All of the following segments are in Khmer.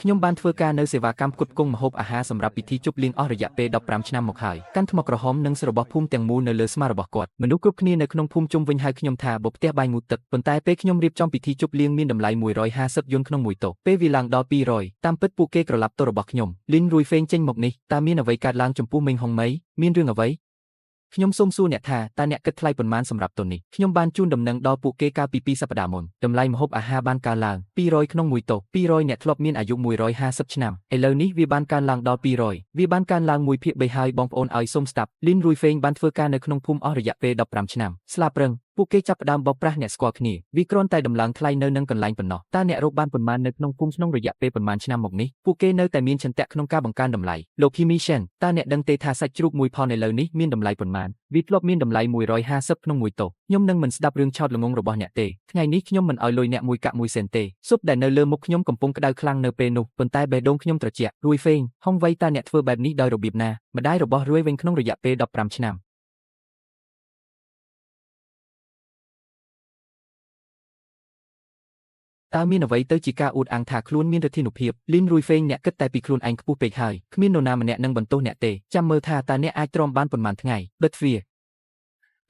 ខ្ញុំបានធ្វើការនៅសេវាកម្មផ្គត់ផ្គង់ម្ហូបអាហារសម្រាប់ពិធីជប់លៀងអស់រយៈពេល15ឆ្នាំមកហើយកាន់ថ្មក្រហមនិងសរបស់ភូមិទាំងមូលនៅលើស្មារបស់គាត់មនុស្សគ្រប់គ្នានៅក្នុងភូមិជុំវិញហៅខ្ញុំថាបុផ្ទះបាយងូតទឹកប៉ុន្តែពេលខ្ញុំរៀបចំពិធីជប់លៀងមានតម្លៃ150យួនក្នុងមួយតូបពេលវាឡើងដល់200តាមពិតពួកគេក្រឡាប់តរបស់ខ្ញុំលីនរួយហ្វេងចេញមកនេះតើមានអ្វីកើតឡើងចំពោះមេងហុងមីមានរឿងអ្វីខ្ញុំសូមសួរអ្នកថាតើអ្នកគិតថ្លៃប៉ុន្មានសម្រាប់តុននេះខ្ញុំបានជូនដំណឹងដល់ពួកគេកាលពី2សប្តាហ៍មុនតម្លៃម្ហូបអាហារបានកើនឡើង200ក្នុងមួយតូប200អ្នកធ្លាប់មានអាយុ150ឆ្នាំឥឡូវនេះវាបានកើនឡើងដល់200វាបានកើនឡើង1ភាគ3ហើយបងប្អូនឲ្យសូមស្ដាប់លីនរួយហ្វេងបានធ្វើការនៅក្នុងភូមិអស់រយៈពេល15ឆ្នាំស្លាប់រឹងពួកគេចាប់ផ្ដើមបោកប្រាស់អ្នកស្គាល់គ្នាវាគ្រាន់តែដំឡើងថ្លៃនៅនឹងកន្លែងប៉ុណ្ណោះតើអ្នករកបានប៉ុន្មាននៅក្នុងភូមិក្នុងរយៈពេលប៉ុន្មានឆ្នាំមកនេះពួកគេនៅតែមានឆន្ទៈក្នុងការបង្កើនតម្លៃលោកហ៊ីមីសិនតើអ្នកដឹងទេថាសាច់ជ្រូកមួយផោនឥឡូវនេះមានតម្លៃប៉ុន្មានវាធ្លាប់មានតម្លៃ150ក្នុងមួយតូបខ្ញុំនឹងមិនស្ដាប់រឿងឆោតល្ងងរបស់អ្នកទេថ្ងៃនេះខ្ញុំមិនឲ្យលុយអ្នកមួយកាក់មួយសេនទេស៊ុបដែលនៅលើមុខខ្ញុំកំពុងក្តៅខ្លាំងនៅពេលនោះប៉ុន្តែបេះដូងខ្ញុំត្រជាក់រួយហ្វេងហុងវៃតើអ្នកធ្វើបែបនេះដោយរបៀបណាម្ដាយរបស់រួយវិញក្នុងរយៈពេល15ឆ្នាំតើមានអ្វីទៅជាការអួតអាងថាខ្លួនមានឫទ្ធានុភាពលីនរួយហ្វេងអ្នកគិតតែពីខ្លួនឯងខ្ពស់ពេកហើយគ្មាននរណាម្នាក់នឹងបន្ទោសអ្នកទេចាំមើលថាតើអ្នកអាចទ្រាំបានប៉ុន្មានថ្ងៃបិទទ្វារ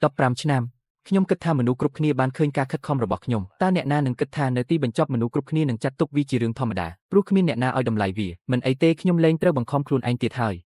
15ឆ្នាំខ្ញុំគិតថាមនុស្សគ្រប់គ្នាបានឃើញការខិតខំរបស់ខ្ញុំតើអ្នកណានឹងគិតថានៅទីបញ្ចប់មនុស្សគ្រប់គ្នានឹងចាត់ទុកវាជារឿងធម្មតាព្រោះគ្មានអ្នកណាឲ្យតម្លៃវាមិនអីទេខ្ញុំលែងត្រូវបង្ខំខ្លួនឯងទៀតហើ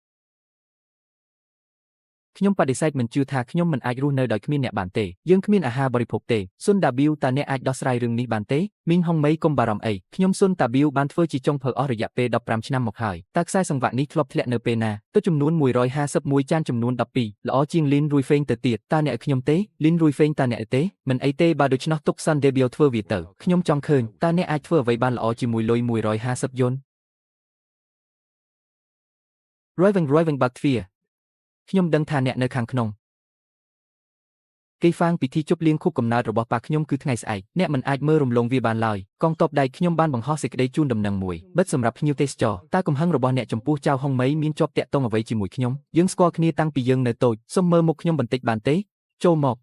យខ្ញុំបដិសេធមិនជឿថាខ្ញុំមិនអាចរស់នៅដោយគ្មានអ្នកបានទេយើងគ្មានអាហារបរិភោគទេស៊ុនដាប៊ីវតើអ្នកអាចដោះស្រាយរឿងនេះបានទេមីងហុងមេកុំបារម្ភអីខ្ញុំស៊ុនតាប៊ីវបានធ្វើជាចុងភៅអស់រយៈពេល15ឆ្នាំមកហើយតើខ្សែសង្វាក់នេះធ្លាប់ធ្លាក់នៅពេលណាទៅចំនួន151ចានចំនួន12ល្អជាងលីនរួយហ្វេងទៅទៀតតើអ្នកឲ្យខ្ញុំទេលីនរួយហ្វេងតើអ្នកឲ្យទេមិនអីទេបើដូច្នោះទុកស៊ុនដាប៊ីវធ្វើវាទៅខ្ញុំចង់ឃើញតើអ្នកអាចធ្វើអ្វីបានល្អជាមួយលុយ150យុនរួយវិញរួយវិញបើកទ្វារខ្ញុំដឹងថាអ្នកនៅខាងក្នុងគេហ្វាងពិធីជប់លៀងខួបកំណើតរបស់ប៉ាខ្ញុំគឺថ្ងៃស្អែកអ្នកមិនអាចមើលរំលងវាបានឡើយកងទ័ពដៃខ្ញុំបានបង្ហោះសេចក្តីជូនដំណឹងមួយបិទសម្រាប់ភ្ញៀវទេសចរតើកំហឹងរបស់អ្នកចំពោះចៅហុងមីមានជាប់តាក់ទងអ្វីជាមួយខ្ញុំយើងស្គាល់គ្នាតាំងពីយើងនៅតូចសូមមើលមុខខ្ញុំបន្តិចបានទេចូលមក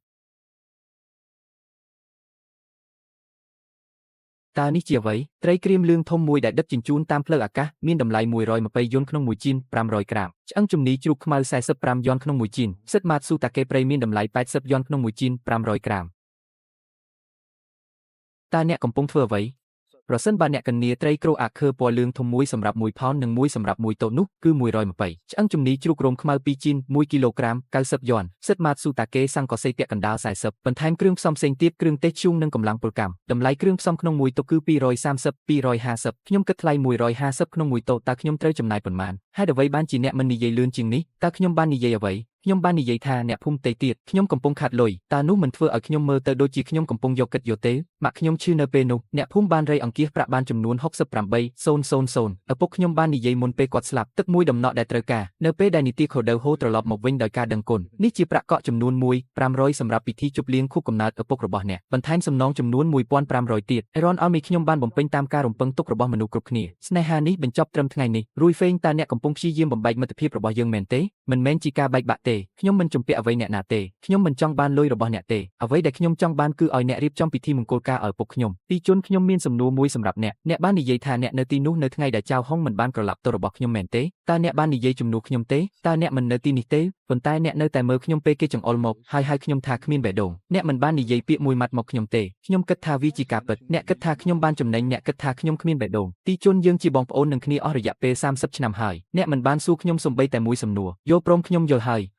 តើនេះជាអ្វីត្រីក្រៀមលឿងធំមួយដែលដឹកជញ្ជូនតាមផ្លូវអាកាសមានតម្លៃ120យួនក្នុងមួយជីន500ក្រាមឆ្អឹងជំនីជ្រូកខ្មៅ45យួនក្នុងមួយជីនសិតម៉ាតស៊ូតាកេព្រៃមានតម្លៃ80យួនក្នុងមួយជីន500ក្រាមតើអ្នកកំពុងធ្វើអ្វីប្រសិនបើអ្នកកនាត្រីក្រូអាខើពណ៌លឿងធំមួយសម្រាប់1ផោននិងមួយសម្រាប់មួយតូបនោះគឺ120ឆ្អឹងជំនីជ្រូករោមខ្មៅ2ជីន1គីឡូក្រាម90យួនសិតម៉ាតស៊ូតាកេសង្កសីពាក់កណ្ដាល40បន្ថែមគ្រឿងផ្សំផ្សេងទៀតគ្រឿងទេសធ្យូងនិងកម្លាំងពលកម្មតម្លៃគ្រឿងផ្សំក្នុងមួយតូបគឺ230 250ខ្ញុំគិតថ្លៃ150ក្នុងមួយតូបតើខ្ញុំត្រូវចំណាយប៉ុន្មានហេតុអ្វីបានជាអ្នកមិននិយាយលឿនជាងនេះតើខ្ញុំបាននិយាយអ្វីខ្ញុំបាននិយាយថាអ្នកភូមិតេទៀតខ្ញុំកំពុងខាត់លុយតើនោះមិនធ្វើឲ្យខ្ញុំមើលទៅដូចជាខ្ញុំកំពុងយកគិតយកទេម៉ាក់ខ្ញុំឈឺនៅពេលនោះអ្នកភូមិបានរៃអង្គាសប្រាក់បានចំនួន68,000ឪពុកខ្ញុំបាននិយាយមុនពេលគាត់ស្លាប់ទឹកមួយដំណក់ដែលត្រូវការនៅពេលដែលនីតិខូដៅហូត្រឡប់មកវិញដោយការដឹងគុណនេះជាប្រាក់កក់ចំនួន1,500សម្រាប់ពិធីជប់លៀងខួបកំណើតឪពុករបស់អ្នកបន្ថែមសំណងចំនួន1,500ទៀតអេរ៉ុនអល់មីខ្ញុំបានបំពេញតាមការរំពឹងទុករបស់មនុស្សគ្រប់គ្នាស្នេហានេះបញ្ចប់ត្រឹមថ្ងៃនេះរួយហ្វេងតើអ្នកកំពុងព្យាយាមបំបែកមិត្តភាពរបស់យើងមែនទេមិនមែនជាការបែកបាក់ទេខ្ញុំមិនជំពាក់អ្វីអ្នកណាទេខ្ញុំមិនចង់បានលុយរបស់អ្នកទេអ្វីដែលខ្ញុំចង់បានគឺឲ្យអ្នករៀបចំពិធីមង្គលការឲ្យពុកខ្ញុំទីជនខ្ញុំមានសំណួរមួយសម្រាប់អ្នកអ្នកបាននិយាយថាអ្នកនៅទីនោះនៅថ្ងៃដែលចៅហុងមិនបានក្រឡាប់ទៅរបស់ខ្ញុំមែនទេតើអ្នកបាននិយាយជំនួសខ្ញុំទេតើអ្នកមិននៅទីនេះទេប៉ុន្តែអ្នកនៅតែមើលខ្ញុំពេលគេចង្អុលមកហើយហៅខ្ញុំថាគ្មានបេះដូងអ្នកមិនបាននិយាយពាក្យមួយម៉ាត់មកខ្ញុំទេខ្ញុំគិតថាវាជាការពិតអ្នកគិតថាខ្ញុំបានចំណេញអ្នកគិតថាខ្ញុំគ្មានបេះដូងទីជនយើងជាបងប្អូននឹងគ្នាអស់រយៈពេល30ឆ្នាំហើយអ្នកមិនបានសួរខ្ញុំសូម្បីតែមួយសំណួរយល់ព្រមខ្ញុំយល់ហើយ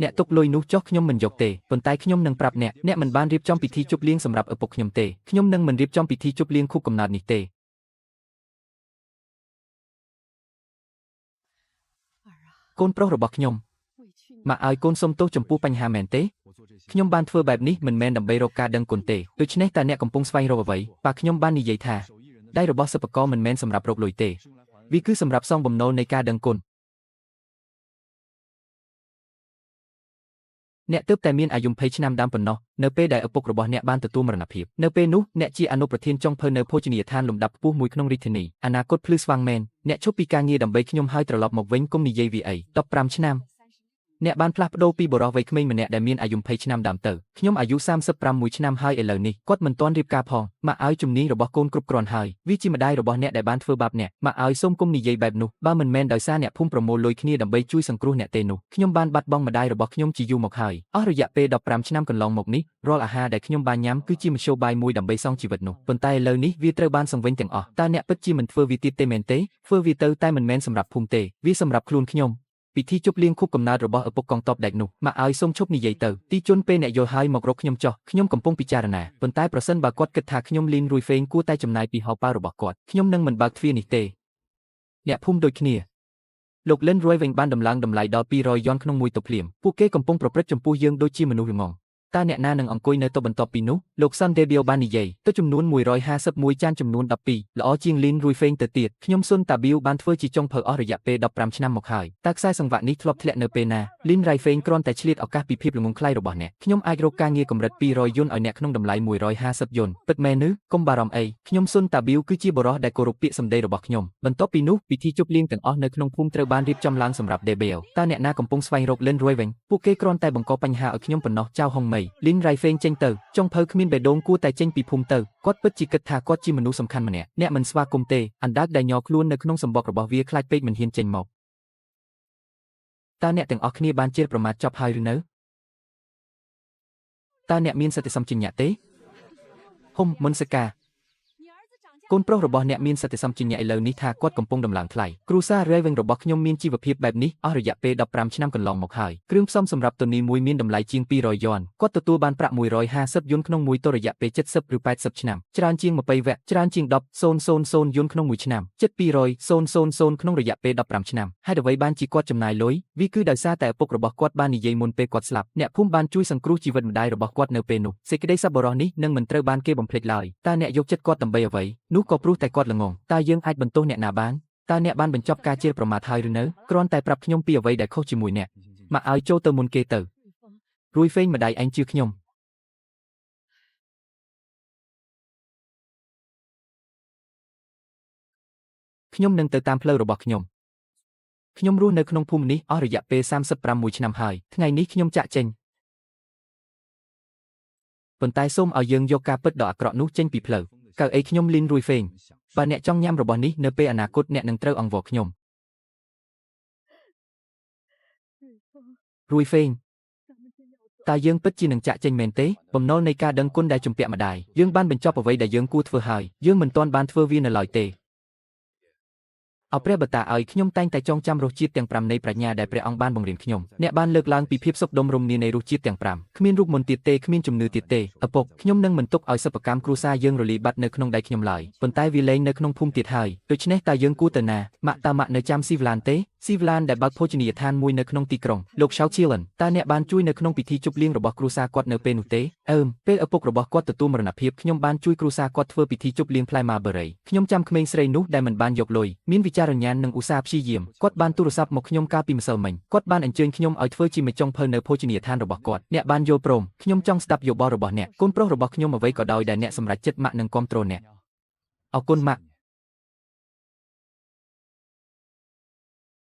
អ្នកទុកលុយនោះចុះខ្ញុំមិនយកទេប៉ុន្តែខ្ញុំនឹងប្រាប់អ្នកអ្នកមិនបានរៀបចំពិធីជប់លៀងសម្រាប់ឪពុកខ្ញុំទេខ្ញុំនឹងមិនរៀបចំពិធីជប់លៀងខួបកំណើតនេះទេកូនប្រុសរបស់ខ្ញុំម៉ាក់ឲ្យកូនសុំទោសចំពោះបញ្ហាមែនទេខ្ញុំបានធ្វើបែបនេះមិនមែនដើម្បីរកការដឹងគុណទេដូច្នេះតើអ្នកកំពុងស្វែងរកអ្វីប៉ាខ្ញុំបាននិយាយថាដៃរបស់សិប្បករមិនមែនសម្រាប់រកលុយទេវាគឺសម្រាប់សងបំណុលនៃការដឹងគុណអ្នកទើបតែមានអាយុ20ឆ្នាំដើមប៉ុណ្ណោះនៅពេលដែលឪពុករបស់អ្នកបានទទួលមរណភាពនៅពេលនោះអ្នកជាអនុប្រធានចុងភៅនៅភោជនីយដ្ឋានលំដាប់ខ្ពស់មួយក្នុងរាជធានីអនាគតភ្លឺស្វាងមែនអ្នកឈប់ពីការងារដើម្បីខ្ញុំហើយត្រឡប់មកវិញគុំនិយាយវាអី15ឆ្នាំ អ្នកបានផ្លាស់ប្ដូរពីបុរសវ័យក្មេងម្នាក់ដែលមានអាយុ20ឆ្នាំដើមទៅខ្ញុំអាយុ36ឆ្នាំហើយឥឡូវនេះគាត់មិនទាន់រៀបការផងម៉ាក់ឲ្យជំនាញរបស់កូនគ្រប់គ្រាន់ហើយវាជាម្ដាយរបស់អ្នកដែលបានធ្វើបាបអ្នកម៉ាក់ឲ្យសូមគុំនិយាយបែបនោះបើមិនមែនដោយសារអ្នកភូមិប្រមូលលុយគ្នាដើម្បីជួយសង្គ្រោះអ្នកទេនោះខ្ញុំបានបាត់បង់ម្ដាយរបស់ខ្ញុំជាយូរមកហើយអស់រយៈពេល15ឆ្នាំកន្លងមកនេះរាល់អាហារដែលខ្ញុំបានញ៉ាំគឺជាមធ្យោបាយមួយដើម្បីសងជីវិតនោះប៉ុន្តែឥឡូវនេះវាត្រូវបានសង្វិញទាំងអស់តើអ្នកពិតជាមិនធ្វើវាទៀតទេមែនទេធ្វើវាទៅតែមិនមែនសម្រាប់ភូមិទេវាសម្រាប់ខ្លួនខ្ញុំពិធីជប់លៀងខួបកំណើតរបស់ឪពុកកងទ័ពដែកនោះម៉ាក់ឲ្យសូមឈប់និយាយទៅទីជនពេលអ្នកយល់ហើយមករកខ្ញុំចោះខ្ញុំកំពុងពិចារណាប៉ុន្តែប្រសិនបើគាត់គិតថាខ្ញុំលីនរួយហ្វេងគួរតែចំណាយពីហោប៉ៅរបស់គាត់ខ្ញុំនឹងមិនបើកទ្វារនេះទេអ្នកភូមិដូចគ្នាលោកលិនរួយវិញបានដំឡើងតម្លៃដល់200យ៉នក្នុងមួយតុភ្លាមពួកគេកំពុងប្រព្រឹត្តចំពោះយើងដូចជាមនុស្សល្ងង់តើអ្នកណានឹងអង្គុយនៅតុបន្ទាប់ពីនោះលោកសាន់ដេបៀវបាននិយាយទៅចំនួន151ចានចំនួន12ល្អជាងលីនរួយហ្វេងទៅទៀតខ្ញុំស៊ុនតាបៀវបានធ្វើជាចុងភៅអស់រយៈពេល15ឆ្នាំមកហើយតើខ្សែសង្វាក់នេះធ្លាប់ធ្លាក់នៅពេលណាលីនរៃហ្វេងគ្រាន់តែឆ្លៀតឱកាសពីភាពល្ងង់ខ្លៅរបស់អ្នកខ្ញុំអាចរកការងារកម្រិត200យុនឲ្យអ្នកក្នុងតម្លៃ150យុនពិតមែនឬកុំបារម្ភអីខ្ញុំស៊ុនតាបៀវគឺជាបុរសដែលគោរពពាក្យសម្ដីរបស់ខ្ញុំបន្ទាប់ពីនោះពិធីជប់លៀងទាំងអស់នៅក្នុងភូមិត្រូវបានរៀបចំឡើងសម្រាប់ដេបៀវតើអ្នកណាកំពុងស្វែងរកលិនរួយវិញពួកគេគ្រាន់តែបង្កបញ្ហាឲ្យខ្ញុំប៉ុណ្ណោះចៅហុងមីលីនរៃហ្វេងចេញទៅចុងភៅគ្មានបេះដូងគួរតែចេញពីភូមិទៅគាត់ពិតជាគិតថាគាត់ជាមនុស្សសំខាន់ម្នាក់អ្នកមិនស្វាគមន៍ទេអណ្ដើកដែលញ័រខ្លួននៅក្នុងសម្បុករបស់វាខ្លាចពេកមិនហ៊ានចេញមកតើអ្នកទាំងអស់គ្នាបានជេរប្រមាថចប់ហើយឬនៅតើអ្នកមានសតិសម្បជញ្ញៈទេហុំមុនសកាកូនប្រុសរបស់អ្នកមានសតិសម្បជញ្ញៈឥឡូវនេះថាគាត់កំពុងដំឡើងថ្លៃគ្រួសាររ៉េវិញរបស់ខ្ញុំមានជីវភាពបែបនេះអស់រយៈពេល15ឆ្នាំកន្លងមកហើយគ្រឿងផ្សំសម្រាប់តូនីមួយមានតម្លៃជាង200យ៉នគាត់ទទួលបានប្រាក់150យួនក្នុងមួយតរយៈពេល70ឬ80ឆ្នាំច្រើនជាង20វគ្គច្រើនជាង10,000យួនក្នុងមួយឆ្នាំជិត200,000ក្នុងរយៈពេល15ឆ្នាំហេតុអ្វីបានជាគាត់ចំណាយលុយវាគឺដោយសារតែឪពុករបស់គាត់បាននិយាយមុនពេលគាត់ស្លាប់អ្នកភូមិបានជួយសង្គ្រោះជីវិតម្ដាយរបស់គាត់នៅពេលនោះសេចក្តីសប្បុរសនេះនឹងមិនត្រូវបានគេបំភ្លេចឡើយតើអ្នកយកចិត្តគាត់ដើម្បីអ្វីនោះក៏ព្រោះតែគាត់ល្ងង់តើយើងអាចបន្ទោសអ្នកណាបានតើអ្នកបានបញ្ចប់ការជេរប្រមាថហើយឬនៅគ្រាន់តែប្រាប់ខ្ញុំពីអ្វីដែលខុសជាមួយអ្នកម៉ាក់ឲ្យចូលទៅមុនគេទៅរួយហ្វេងម្ដាយឯងជឿខ្ញុំខ្ញុំនឹងទៅតាមផ្លូវរបស់ខ្ញុំខ្ញុំរស់នៅក្នុងភូមិនេះអស់រយៈពេល36ឆ្នាំហើយថ្ងៃនេះខ្ញុំចាក់ចេញប៉ុន្តែសូមឲ្យយើងយកការពិតដ៏អាក្រក់នោះចេញពីផ្លូវកៅអីខ្ញុំលីនរួយហ្វេងបើអ្នកចង់ញ៉ាំរបស់នេះនៅពេលអនាគតអ្នកនឹងត្រូវអង្វរខ្ញុំរួយហ្វេងតើយើងពិតជានឹងចាក់ចេញមែនទេបំណុលនៃការដឹងគុណដែលជំពាក់ម្ដាយយើងបានបញ្ចប់អ្វីដែលយើងគួរធ្វើហើយយើងមិនទាន់បានធ្វើវានៅឡើយទេអោព្រះបតាឲ្យខ្ញុំតែងតែចងចាំរសជាតិទាំង5នៃប្រាជ្ញាដែលព្រះអង្គបានបង្រៀនខ្ញុំអ្នកបានលើកឡើងពីភាពសុខដុមរមនានៃរសជាតិទាំង5គ្មានរូបមន្តទៀតទេគ្មានជំនឿទៀតទេឪពុកខ្ញុំនឹងមិនទុកឲ្យសិប្បកម្មគ្រួសារយើងរលាយបាត់នៅក្នុងដៃខ្ញុំឡើយប៉ុន្តែវាលែងនៅក្នុងភូមិទៀតហើយដូច្នេះតើយើងគួរទៅណាម៉ាក់តាម៉ាក់នៅចាំស៊ីវឡានទេស៊ីវឡានដែលបើកភោជនីយដ្ឋានមួយនៅក្នុងទីក្រុងលោកឆៅឈៀលិនតើអ្នកបានជួយនៅក្នុងពិធីជប់លៀងរបស់គ្រួសារគាត់នៅពេលនោះទេពេលឪពុករបស់គាត់ទទួលមរណភាពខ្ញុំបានជួយគ្រួសារគាត់ធ្វើពិធីជប់លៀងផ្លែម៉ាបឺរីខ្ញុំចាំក្មេងស្រីនោះដែលមិនបានយកលុយមានវិចារញ្ញាណនិងឧស្សាហ៍ព្យាយាមគាត់បានទូរស័ព្ទមកខ្ញុំកាលពីម្សិលមិញគាត់បានអញ្ជើញខ្ញុំឲ្យធ្វើជាម្ចុងភៅនៅភោជនីយដ្ឋានរបស់គាត់អ្នកបានយល់ព្រមខ្ញុំចង់ស្ដាប់យោបល់របស់អ្នកកូនប្រុសរបស់ខ្ញុំអ្វីក៏ដោយដែលអ្នកសម្រេចចិត្តម៉ាក់នឹងគាំទ្រអ្នកអរគុណម៉ាក់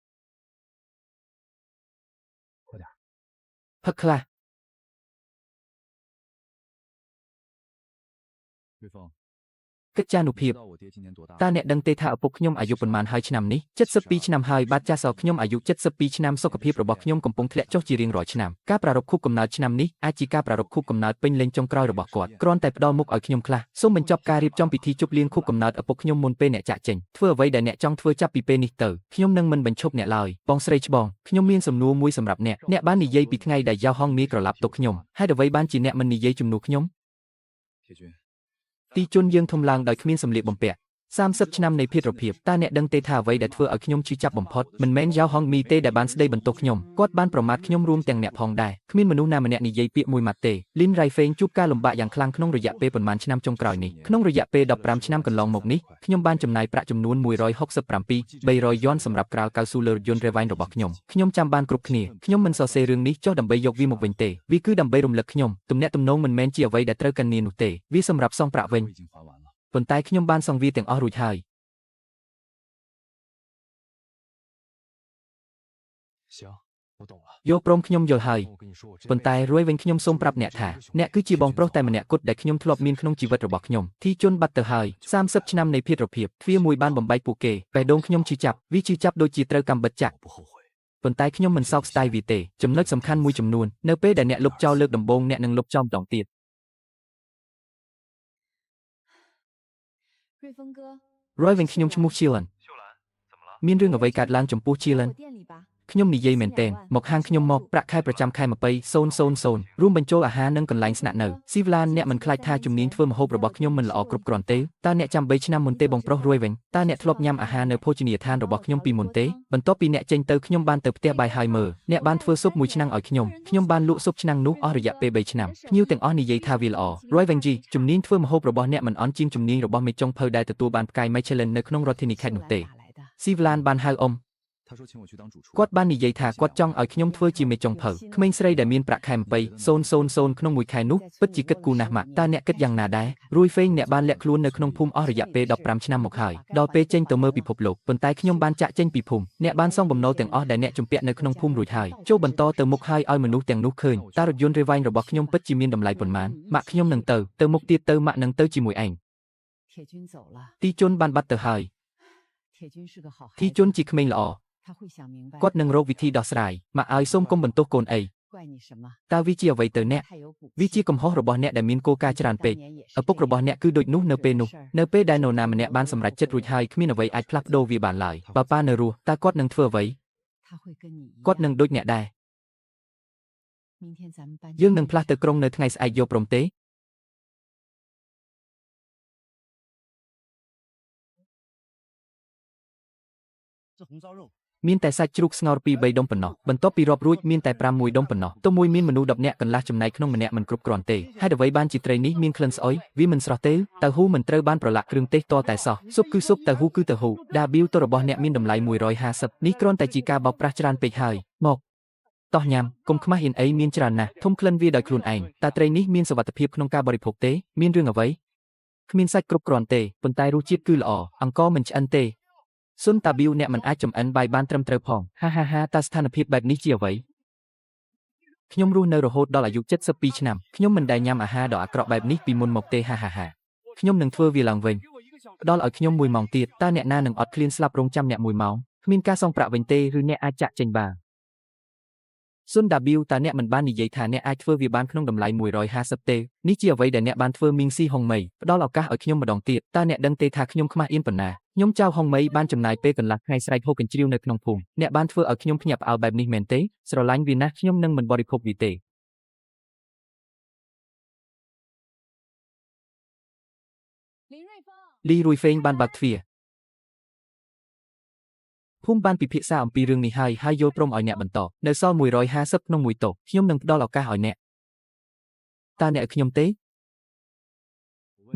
ផឹកខ្លះកិច្ចចានុភាពតើអ្នកដឹងទេថាឪពុកខ្ញុំអាយុប៉ុន្មានហើយឆ្នាំនេះ72ឆ្នាំហើយបាទចាស់សខ្ញុំអាយុ72ឆ្នាំសុខភាពរបស់ខ្ញុំកំពុងធ្លាក់ចុះជារៀងរាល់ឆ្នាំការប្រារព្ធខួបកំណើតឆ្នាំនេះអាចជាការប្រារព្ធខួបកំណើតពេញលេញចុងក្រោយរបស់គាត់គ្រាន់តែផ្ដល់មុខឲ្យខ្ញុំខ្លះសូមបញ្ចប់ការរៀបចំពិធីជប់លៀងខួបកំណើតឪពុកខ្ញុំមុនពេលអ្នកចាក់ចេញធ្វើអ្វីដែលអ្នកចង់ធ្វើចាប់ពីពេលនេះទៅខ្ញុំនឹងមិនបញ្ឈប់អ្នកឡើយបងស្រីច្បងខ្ញុំមានសំណួរមួយសម្រាប់អ្នកអ្នកបាននិយាយពីថ្ងៃដែលយ៉ាវហងមីក្រឡាប់ទុកខ្ញុំហេតុអ្វីបានជាអ្នកមិននិយាយជំនួសខ្ញុំទីជនយើងធំឡើងដោយគ្មានសម្លៀកបំពាក់30ឆ្នាំនៃភេទភាពតើអ្នកដឹងទេថាអ្វីដែលធ្វើឲ្យខ្ញុំឈឺចាប់បំផុតមិនមែនយ៉ាវហងមីទេដែលបានស្ដីបន្ទោសខ្ញុំគាត់បានប្រមាថខ្ញុំរួមទាំងអ្នកផងដែរគ្មានមនុស្សណាម្នាក់និយាយពាក្យមួយម៉ាត់ទេលីនរៃហ្វេងជួបការលំបាកយ៉ាងខ្លាំងក្នុងរយៈពេលប៉ុន្មានឆ្នាំចុងក្រោយនេះក្នុងរយៈពេល15ឆ្នាំកន្លងមកនេះខ្ញុំបានចំណាយប្រាក់ចំនួន167 300យ៉នសម្រាប់ក្រាលកៅស៊ូលើរថយន្តរ៉េវ៉ៃរបស់ខ្ញុំខ្ញុំចាំបានគ្រប់គ្នាខ្ញុំមិនសរសេររឿងនេះចុះដើម្បីយកវាមកវិញទេវាគឺដើម្បីរំលឹកខ្ញុំទំនាក់ទំនងមិនមែនជាអ្វីដែលត្រូវកិននានោះទេវាសម្រាប់សងប្រាក់វិញប៉ុន្តែខ្ញុំបានសងវាទាំងអស់រួចហើយ我懂了。 យល់ព្រមខ្ញុំយល់ហើយ 我跟你说，我这 ប៉ុន្តែរួយវិញខ្ញុំសូមប្រាប់អ្នកថាអ្នកគឺជាបងប្រុសតែម្នាក់គត់ដែលខ្ញុំធ្លាប់មានក្នុងជីវិតរបស់ខ្ញុំធីជន់បាត់ទៅហើយ30ឆ្នាំនៃភាពរភាពទ្វារមួយបានបំបែកពួកគេបេះដូងខ្ញុំឈឺចាប់វាឈឺចាប់ដូចជាត្រូវកំបិតចាក់ 我不后悔。 ប៉ុន្តែខ្ញុំមិនសោកស្ដាយវាទេចំណុចសំខាន់មួយចំនួននៅពេលដែលអ្នកលុបចោលលើកដំបូងអ្នកនឹងលុបចោលម្ដងទៀត 瑞峰哥， រួយវិញខ្ញុំឈ្មោះ Chilan 秀兰，怎么了？ មានរឿងអ្វីកើតឡើងចំពោះ 来 Chilan 我店里吧。 ខ្ញុំនិយាយមែនទែនមកហាងខ្ញុំមកប្រាក់ខែប្រចាំខែ20,000រួមបញ្ចូលអាហារនិងកន្លែងស្នាក់នៅស៊ីវឡានអ្នកមិនខ្លាចថាជំនាញធ្វើម្ហូបរបស់ខ្ញុំមិនល្អគ្រប់គ្រាន់ទេតើអ្នកចាំ3ឆ្នាំមុនទេបងប្រុសរួយវិញតើអ្នកធ្លាប់ញ៉ាំអាហារនៅភោជនីយដ្ឋានរបស់ខ្ញុំពីមុនទេបន្ទាប់ពីអ្នកចេញទៅខ្ញុំបានទៅផ្ទះបាយហើយមើលអ្នកបានធ្វើស៊ុបមួយឆ្នាំងឲ្យខ្ញុំខ្ញុំបានលក់ស៊ុបឆ្នាំងនោះអស់រយៈពេល3ឆ្នាំភ្ញៀវទាំងអស់និយាយថាវាល្អរួយវិញជីជំនាញធ្វើម្ហូបរបស់អ្នកមិនអន់ជាងជំនាញរបស់មេចុងភៅដែលទទួលបានផ្កាយ Michelin នៅក្នុងរដ្ឋធានីខេត្តនោះទេ 秀兰打来的。 ស៊ីវឡានបានហៅអ៊ំ 他说请我去当主厨。 គាត់បាននិយាយថាគាត់ចង់ឲ្យខ្ញុំធ្វើជាមេចុងភៅក្មេងស្រីដែលមានប្រាក់ខែ20,000ក្នុងមួយខែនោះពិតជាគិតគូរណាស់ម៉ាក់តើអ្នកគិតយ៉ាងណាដែររួយហ្វេងអ្នកបានលាក់ខ្លួននៅក្នុងភូមិអស់រយៈពេល15ឆ្នាំមកហើយដល់ពេលចេញទៅមើលពិភពលោកប៉ុន្តែខ្ញុំបានចាក់ចេញពីភូមិអ្នកបានសងបំណុលទាំងអស់ដែលអ្នកជំពាក់នៅក្នុងភូមិរួចហើយចូលបន្តទៅមុខហើយឲ្យមនុស្សទាំងនោះឃើញតើរថយន្តរេវ៉ៃរបស់ខ្ញុំពិតជាមានតម្លៃប៉ុន្មានម៉ាក់ខ្ញុំនឹងទៅទៅមុខទៀតទៅម៉ាក់នឹងទៅជាមួយឯង 铁军走了。 ទីជនបានបាត់ទៅហើយ 铁军是个好孩 ទី 子， ជនជាក្មេងល្អ 他会想明白。 គាត់នឹងរកវិធីដោះស្រាយម៉ាក់ឲ្យសូមកុំបន្ទោសកូនអី 怪你什么？ តើវាជាអ្វីទៅអ្នក 太有骨 វាជា 气。 កំហុសរបស់អ្នកដែលមានគោលការណ៍ច្រើន 当 ពេក 年也是 ឪពុក 这 របស់ 样 អ្នកគឺដូចនោះនៅពេលនោះ 惹的事儿 នៅពេលដែលនរណាម្នាក់បានសម្រេចចិត្តរួចហើយគ្មានអ្វីអាចផ្លាស់ប្ដូរវាបានឡើយបើប៉ានៅរស់តើគាត់នឹងធ្វើអ្វី 他会跟你一 样 គាត់នឹងដូចអ្នកដែរ 明天咱们搬 យើងនឹង 家 ផ្លាស់ទៅក្រុងនៅថ្ងៃស្អែកយកព្រមទេ 这红烧肉 មានតែសាច់ជ្រូកស្ងោរពីរបីដុំប៉ុណ្ណោះបន្ទាប់ពីរាប់រួចមានតែ5មួយដុំប៉ុណ្ណោះទោះមួយមានមនុស្ស10នាក់កន្លះចំណែកក្នុងម្នាក់មិនគ្រប់គ្រាន់ទេហេតុអ្វីបានជាត្រីនេះមានក្លិនស្អុយវាមិនស្រស់ទេតៅហ៊ូមិនត្រូវបានប្រឡាក់គ្រឿងទេសតតែសោះស៊ុបគឺស៊ុបតៅហ៊ូគឺតៅហ៊ូដាប៊ីវទៅរបស់អ្នកមានតម្លៃ150នេះគ្រាន់តែជាការបោកប្រាស់ច្រើនពេកហើយមកតោះញ៉ាំកុំខ្មាស់អៀនអីមានច្រើនណាស់ធំក្លិនវាដោយខ្លួនឯងតើត្រីនេះមានសុវត្ថិភាពក្នុងការបរិភោគទេមានរឿងអ្វីគ្មានសាច់គ្រប់គ្រាន់ទេប៉ុន្តែរសជាតិគឺល្អអង្ករមិនឆ្អិនទេ ស៊ុនតាប៊ីវអ្នកមិនអាចចម្អិនបាយបានត្រឹមត្រូវផងហាហាហាតើស្ថានភាពបែបនេះជាអ្វីខ្ញុំរស់នៅរហូតដល់អាយុ72ឆ្នាំខ្ញុំមិនដែលញ៉ាំអាហារដ៏អាក្រក់បែបនេះពីមុនមកទេហាហាហាខ្ញុំនឹងធ្វើវាឡើងវិញផ្ដល់ឲ្យខ្ញុំមួយម៉ោងទៀតតើអ្នកណានឹងអត់ឃ្លានស្លាប់រងចាំអ្នកមួយម៉ោងគ្មានការសងប្រាក់វិញទេឬអ្នកអាចចាក់ចេញបានស៊ុនដាប៊ីវតើអ្នកមិនបាននិយាយថាអ្នកអាចធ្វើវាបានក្នុងតម្លៃ150ទេនេះជាអ្វីដែលអ្នកបានធ្វើមីងស៊ីហុងមីផ្ដល់ឱកាសឲ្យខ្ញុំម្ដងទៀតតើអ្នកដឹងទេថាខ្ញុំខ្មាស់អៀនប៉ុណ្ណាខ្ញុំចៅហុងមីបានចំណាយពេលកន្លះថ្ងៃស្រែកហូកញ្ជ្រៀវនៅក្នុងភូមិអ្នកបានធ្វើឲ្យខ្ញុំភ្ញាក់ផ្អើលបែបនេះមែនទេស្រឡាញ់វាណាស់ខ្ញុំនឹងមិនបរិភោគវាទេ 林瑞峰， លីរួយហ្វេងបានបើកទ្វារភូមិបានពិភាក្សាអំពីរឿងនេះហើយហើយយល់ព្រមឲ្យអ្នកបន្តនៅសល់150ក្នុងមួយតូបខ្ញុំនឹងផ្ដល់ឱកាសឲ្យអ្នកតើអ្នកឲ្យខ្ញុំទ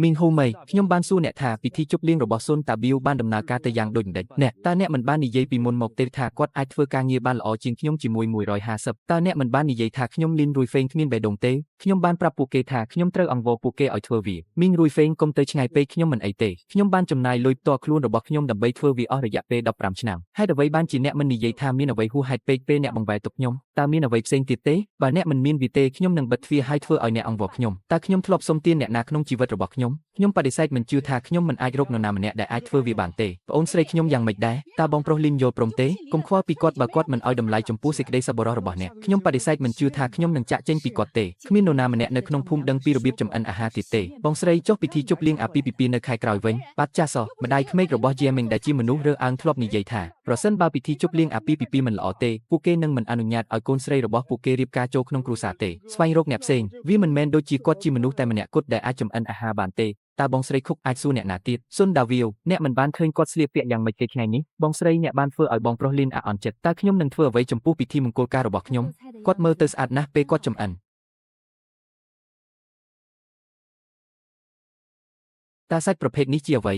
េមីងហ៊ូមីខ្ញុំបានសួរអ្នកថាពិធីជប់លៀងរបស់ស៊ុនតាប៊ីវបានដំណើរការទៅយ៉ាងដូចម្តេចអ្នកតើអ្នកមិនបាននិយាយពីមុនមកទេថាគាត់អាចធ្វើការងារបានល្អជាងខ្ញុំជាមួយ150តើអ្នកមិនបាននិយាយថាខ្ញុំលីនរួយហ្វេងគ្មានបេះដូងទេខ្ញុំបានប្រាប់ពួកគេថាខ្ញុំត្រូវអង្វរពួកគេឲ្យធ្វើវាមីងរួយហ្វេងកុំទៅឆ្ងាយពេកខ្ញុំមិនអីទេខ្ញុំបានចំណាយលុយផ្ទាល់ខ្លួនរបស់ខ្ញុំដើម្បីធ្វើវាអស់រយៈពេល15ឆ្នាំហេតុអ្វីបានជាអ្នកមិននិយាយថាមានអ្វីហួសហេតុពេកពេលអ្នកបង្វែរទុកខ្ញុំតើមានអ្វីផ្សេងទៀតទេបើអ្នកមិនមានវាទេខ្ញុំនឹងបិទទ្វារហើយធ្វើឲ្យអ្នកអង្វរខ្ញុំតើខ្ញុំធ្លាប់សុំទានអ្នកណាក្នុងជីវិតរបស់ខ្ញុំខ្ញុំបដិសេធមិនជឿថាខ្ញុំមិនអាចរកនរណាម្នាក់ដែលអាចធ្វើវាបានទេប្អូនស្រីខ្ញុំយ៉ាងម៉េចដែរតើបងប្រុសលីនយល់ព្រមទេកុំខ្វល់ពីគាត់បើគាត់មិនឲ្យតម្លៃចំពោះសេចក្តីសប្បុរសរបស់អ្នកខ្ញុំបដិសេធមិនជឿថាខ្ញុំនឹងចាក់ចេញពីគាត់ទេគ្មាននរណាម្នាក់នៅក្នុងភូមិដឹងពីរបៀបចម្អិនអាហារទៀតទេបងស្រីចុះពិធីជប់លៀងអាពាហ៍ពិពាហ៍នៅខែក្រោយវិញបាទចាស់សោះម្ដាយក្មេករបស់យាមីងដែលជាមនុស្សរើសអើងធ្លាប់និយាយថាប្រសិនបើពិធីជប់លៀងអាពាហ៍ពិពាហ៍មិនល្អទេពួកគេនឹងមិនអនុញ្ញាតឲ្យកូនស្រីរបស់ពួកគេរៀបការចូលក្នុងគ្រួសារទេស្វែងរកអ្នកផ្សេងវាមិនមែនដូចជាគាត់ជាមនុស្សតែម្នាក់គត់ដែលអាចចម្អិនអាហារបានទេតើបងស្រីខុកអាចសួរអ្នកណាទៀតស៊ុនដាវីវអ្នកមិនបានឃើញគាត់ស្លៀកពាក់យ៉ាងម៉េចទេថ្ងៃនេះបងស្រីអ្នកបានធ្វើឲ្យបងប្រុសលីនអាអន់ចិត្តតើខ្ញុំនឹងធ្វើអ្វីចំពោះពិធីមង្គលការរបស់ខ្ញុំគាត់មើលទៅស្អាតណាស់ពេលគាត់ចម្អិនតើសាច់ប្រភេទនេះជាអ្វី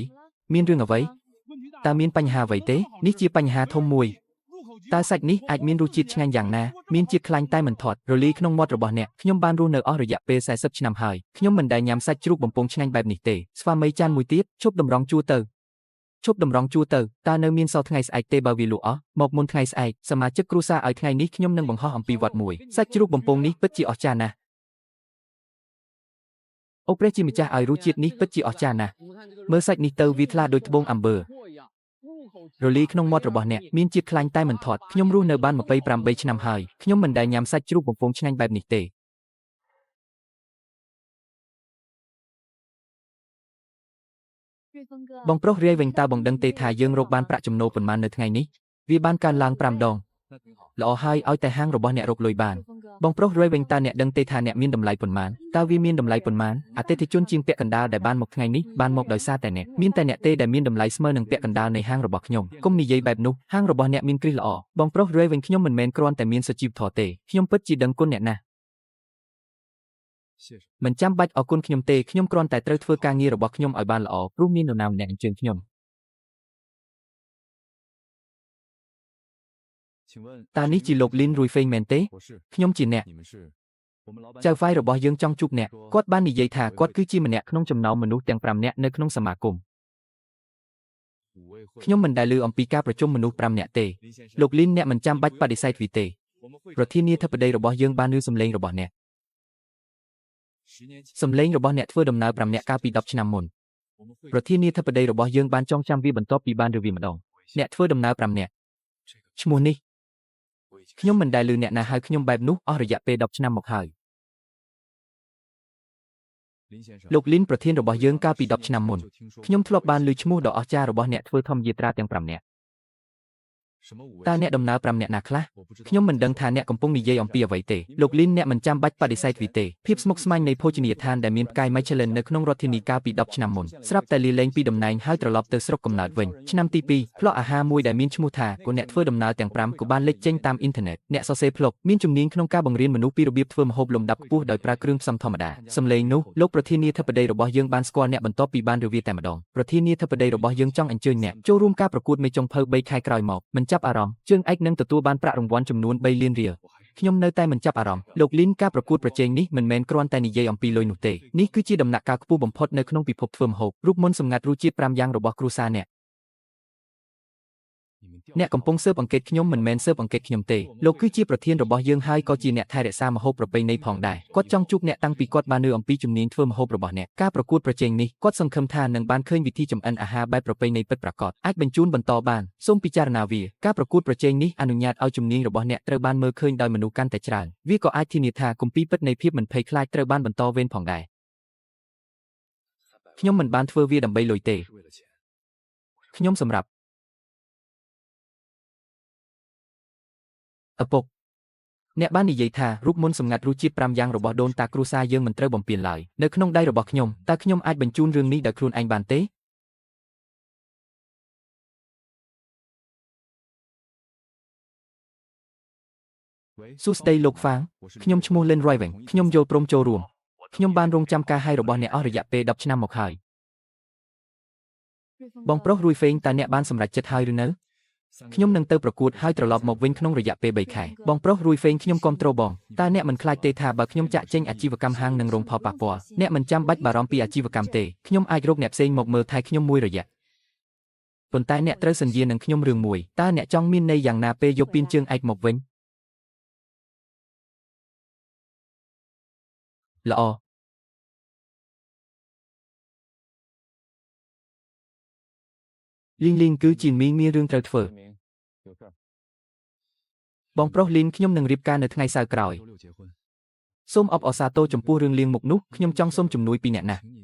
មានរឿងអ្វីតើមានបញ្ហាអ្វីទេនេះជាបញ្ហាធំមួយតើសាច់នេះអាចមានរសជាតិឆ្ងាញ់យ៉ាងណាមានជាតិខ្លាញ់តែមិនធាត់រលាយក្នុងមាត់របស់អ្នកខ្ញុំបានរស់នៅអស់រយៈពេល40ឆ្នាំហើយខ្ញុំមិនដែលញ៉ាំសាច់ជ្រូកបំពងឆ្ងាញ់បែបនេះទេស្វាមីចានមួយទៀតឈប់តម្រង់ជួរទៅ ឈប់តម្រង់ជួរទៅតើនៅមានសល់ថ្ងៃស្អែកទេបើវាលក់អស់មកមុនថ្ងៃស្អែកសមាជិកគ្រួសារឲ្យថ្ងៃនេះខ្ញុំនឹងបង្ហោះអំពីវត្តមួយសាច់ជ្រូកបំពងនេះពិតជាអស្ចារ្យណាស់អូព្រះជាម្ចាស់ឲ្យរសជាតិនេះពិតជាអស្ចារ្យណាស់មើលសាច់នេះទៅវាថ្លាដូចត្បូងអាំបឺរលីក្នុងមាត់របស់អ្នកមានជាតិខ្លាញ់តែមិនធាត់ខ្ញុំរស់នៅបាន28ឆ្នាំហើយខ្ញុំមិនដែលញ៉ាំសាច់ជ្រូកបំពងឆ្ងាញ់បែបនេះទេ 瑞峰哥， បងប្រុសរាយវិញតើបងដឹងទេថាយើងរកបានប្រាក់ចំណូលប៉ុន្មាននៅថ្ងៃនេះវាបានកើនឡើង5ដង 那挺好。 ល្អហើយឲ្យតែហាងរបស់អ្នករកលុយបាន 瑞峰哥， បងប្រុសរាយវិញតើអ្នកដឹងទេថាអ្នកមានតម្លៃប៉ុន្មានតើវាមានតម្លៃប៉ុន្មានអតិថិជនជាងពាក់កណ្ដាលដែលបានមកថ្ងៃនេះបានមកដោយសារតែអ្នកមានតែអ្នកទេដែលមានតម្លៃស្មើនឹងពាក់កណ្ដាលនៃហាងរបស់ខ្ញុំកុំនិយាយបែបនោះហាងរបស់អ្នកមានគ្រិះល្អបងប្រុសរាយវិញខ្ញុំមិនមែនគ្រាន់តែមានសុជីវធម៌ទេខ្ញុំពិតជាដឹងគុណអ្នកណាស់ 谢谢。 មិនចាំបាច់អរគុណខ្ញុំទេខ្ញុំគ្រាន់តែត្រូវធ្វើការងាររបស់ខ្ញុំឲ្យបានល្អព្រោះមាននរណាម្នាក់អញ្ជើញខ្ញុំ 请问 តើនេះជាលោកលីនរួយហ្វេងមែនទេ 我是 ខ្ញុំជាអ្នក 你们是我们老板 ចៅហ្វាយរបស់យើងចង់ជួបអ្នកគាត់បាននិយាយថាគាត់គឺជាម្នាក់ក្នុងចំណោមមនុស្សទាំង5នាក់នៅក្នុងសមាគម 五位会 ខ្ញុំមិនដែលឮអំពីការប្រជុំមនុស្ស5នាក់ទេ 林先生 លោកលីនអ្នកមិនចាំបាច់បដិសេធវាទេ 我们会 ប្រធានាធិបតីរបស់យើងបានឮសំឡេងរបស់អ្នក 十年前 សំឡេងរបស់អ្នកធ្វើដំណើរ5នាក់កាលពី10ឆ្នាំមុន 我们会 ប្រធានាធិបតីរបស់យើងបានចងចាំវាបន្ទាប់ពីបានឮវាម្ដងអ្នកធ្វើដំណើរ5នាក់ 这个 ឈ្មោះនេះ 我已经 ខ្ញុំមិនដែលឮអ្នកណាហៅខ្ញុំបែបនោះអស់រយៈពេល10ឆ្នាំមកហើយ 林先生 លោកលីនប្រធានរបស់យើងកាលពី10ឆ្នាំមុន 就听说 ខ្ញុំធ្លាប់បានឮឈ្មោះដ៏អស្ចារ្យរបស់អ្នកធ្វើធម្មយាត្រាទាំង5នាក់ 什么五位 តើអ្នកដំណើរ5នាក់ណាខ្លះ 我不知道 ខ្ញុំមិនដឹងថាអ្នកកំពុងនិយាយអំពីអ្វីទេលោកលីនអ្នកមិនចាំបាច់បដិសេធវាទេភាពស្មុគស្មាញនៃភោជនីយដ្ឋានដែលមានផ្កាយ Michelin នៅក្នុងរដ្ឋធានីកាលពី10ឆ្នាំមុនស្រាប់តែលាលែងពីតំណែងហើយត្រឡប់ទៅស្រុកកំណើតវិញឆ្នាំទី2ផ្លុកអាហារមួយដែលមានឈ្មោះថាគអ្នកធ្វើដំណើរទាំង5ក៏បានលេចចេញតាមអ៊ីនធឺណិតអ្នកសរសេរផ្លុកមានជំនាញក្នុងការបង្រៀនមនុស្សពីរបៀបធ្វើម្ហូបលំដាប់ខ្ពស់ដោយប្រើគ្រឿងផ្សំធម្មតាសំឡេងនោះលោកប្រធានាធិបតីរបស់យើងបានស្គាល់អ្នកបន្ទាប់ពីបានរវាតែម្ដងប្រធានាធិបតីរបស់យើងចង់អញ្ជើញអ្នកចូលរួមការប្រកួតមេចុងភៅ3ខែក្រោយមកមិនចាប់អារម្មណ៍ជើងឯកនឹងទទួលបានប្រាក់រង្វាន់ចំនួន3លានរៀល 我还是 ខ្ញុំនៅតែមិនចាប់អារម្មណ៍លោកលីនការប្រកួតប្រជែងនេះមិនមែនគ្រាន់តែនិយាយអំពីលុយនោះទេនេះគឺជាដំណាក់កាលខ្ពស់បំផុតនៅក្នុងពិភពធ្វើម្ហូបរូបមន្តសម្ងាត់រសជាតិ5យ៉ាងរបស់គ្រួសារអ្នក 你们调 អ្នកកំពុងស៊ើបអង្កេតខ្ញុំមិនមែនស៊ើបអង្កេតខ្ញុំទេលោកគឺជាប្រធានរបស់យើងហើយក៏ជាអ្នកថែរក្សាម្ហូបប្រពៃណីផងដែរគាត់ចង់ជួបអ្នកតាំងពីគាត់បានឮអំពីជំនាញធ្វើម្ហូបរបស់អ្នកការប្រកួតប្រជែងនេះគាត់សង្ឃឹមថានឹងបានឃើញវិធីចម្អិនអាហារបែបប្រពៃណីពិតប្រាកដអាចបញ្ជូនបន្តបានសូមពិចារណាវាការប្រកួតប្រជែងនេះអនុញ្ញាតឲ្យជំនាញរបស់អ្នកត្រូវបានមើលឃើញដោយមនុស្សកាន់តែច្រើនវាក៏អាចធានាថាគម្ពីរពិតនៃភាពមិនភ័យខ្លាចត្រូវបានបន្តវេនផងដែរខ្ញុំមិនបានធ្វើវាដើម្បីលុយទេ 是为了钱 ខ្ញុំសម្រាប់ឪពុកអ្នកបាននិយាយថារូបមន្តសម្ងាត់រសជាតិ5យ៉ាងរបស់ដូនតាគ្រួសារយើងមិនត្រូវបំពានឡើយនៅក្នុងដៃរបស់ខ្ញុំតើខ្ញុំអាចបញ្ជូនរឿងនេះដោយខ្លួនឯងបានទេ 喂 សួស្តីលោកហ្វាង 我是 ខ្ញុំឈ្មោះលិនរយវិញខ្ញុំយល់ព្រមចូលរួមខ្ញុំបានរងចាំការហៅរបស់អ្នកអស់រយៈពេល10ឆ្នាំមកហើយ 瑞峰 បងប្រុស 哥， រួយហ្វេងតើអ្នកបានសម្រេចចិត្តហើយឬនៅ ខ្ញុំនឹងទៅប្រកួតហើយត្រឡប់មកវិញក្នុងរយៈពេល3ខែបងប្រុសរួយហ្វេងខ្ញុំគាំទ្របងតើអ្នកមិនខ្លាចទេថាបើខ្ញុំចាក់ចេញអាជីវកម្មហាងនឹងរងផលប៉ះពាល់អ្នកមិនចាំបាច់បារម្ភពីអាជីវកម្មទេខ្ញុំអាចរកអ្នកផ្សេងមកមើលថែខ្ញុំមួយរយៈប៉ុន្តែអ្នកត្រូវសន្យានឹងខ្ញុំរឿងមួយតើអ្នកចង់មានន័យយ៉ាងណាពេលយកពានជើងឯកមកវិញល្អលីងលីងគឺជាមីងមានរឿងត្រូវធ្វើ 明有事儿 បងប្រុសលីនខ្ញុំនឹងរៀបការនៅថ្ងៃសៅរ៍ក្រោយ 周六结婚 សូមអបអរសាទរចំពោះរឿងលៀងមុខនោះខ្ញុំចង់សូមជំនួយពីអ្នកណាស់ 请你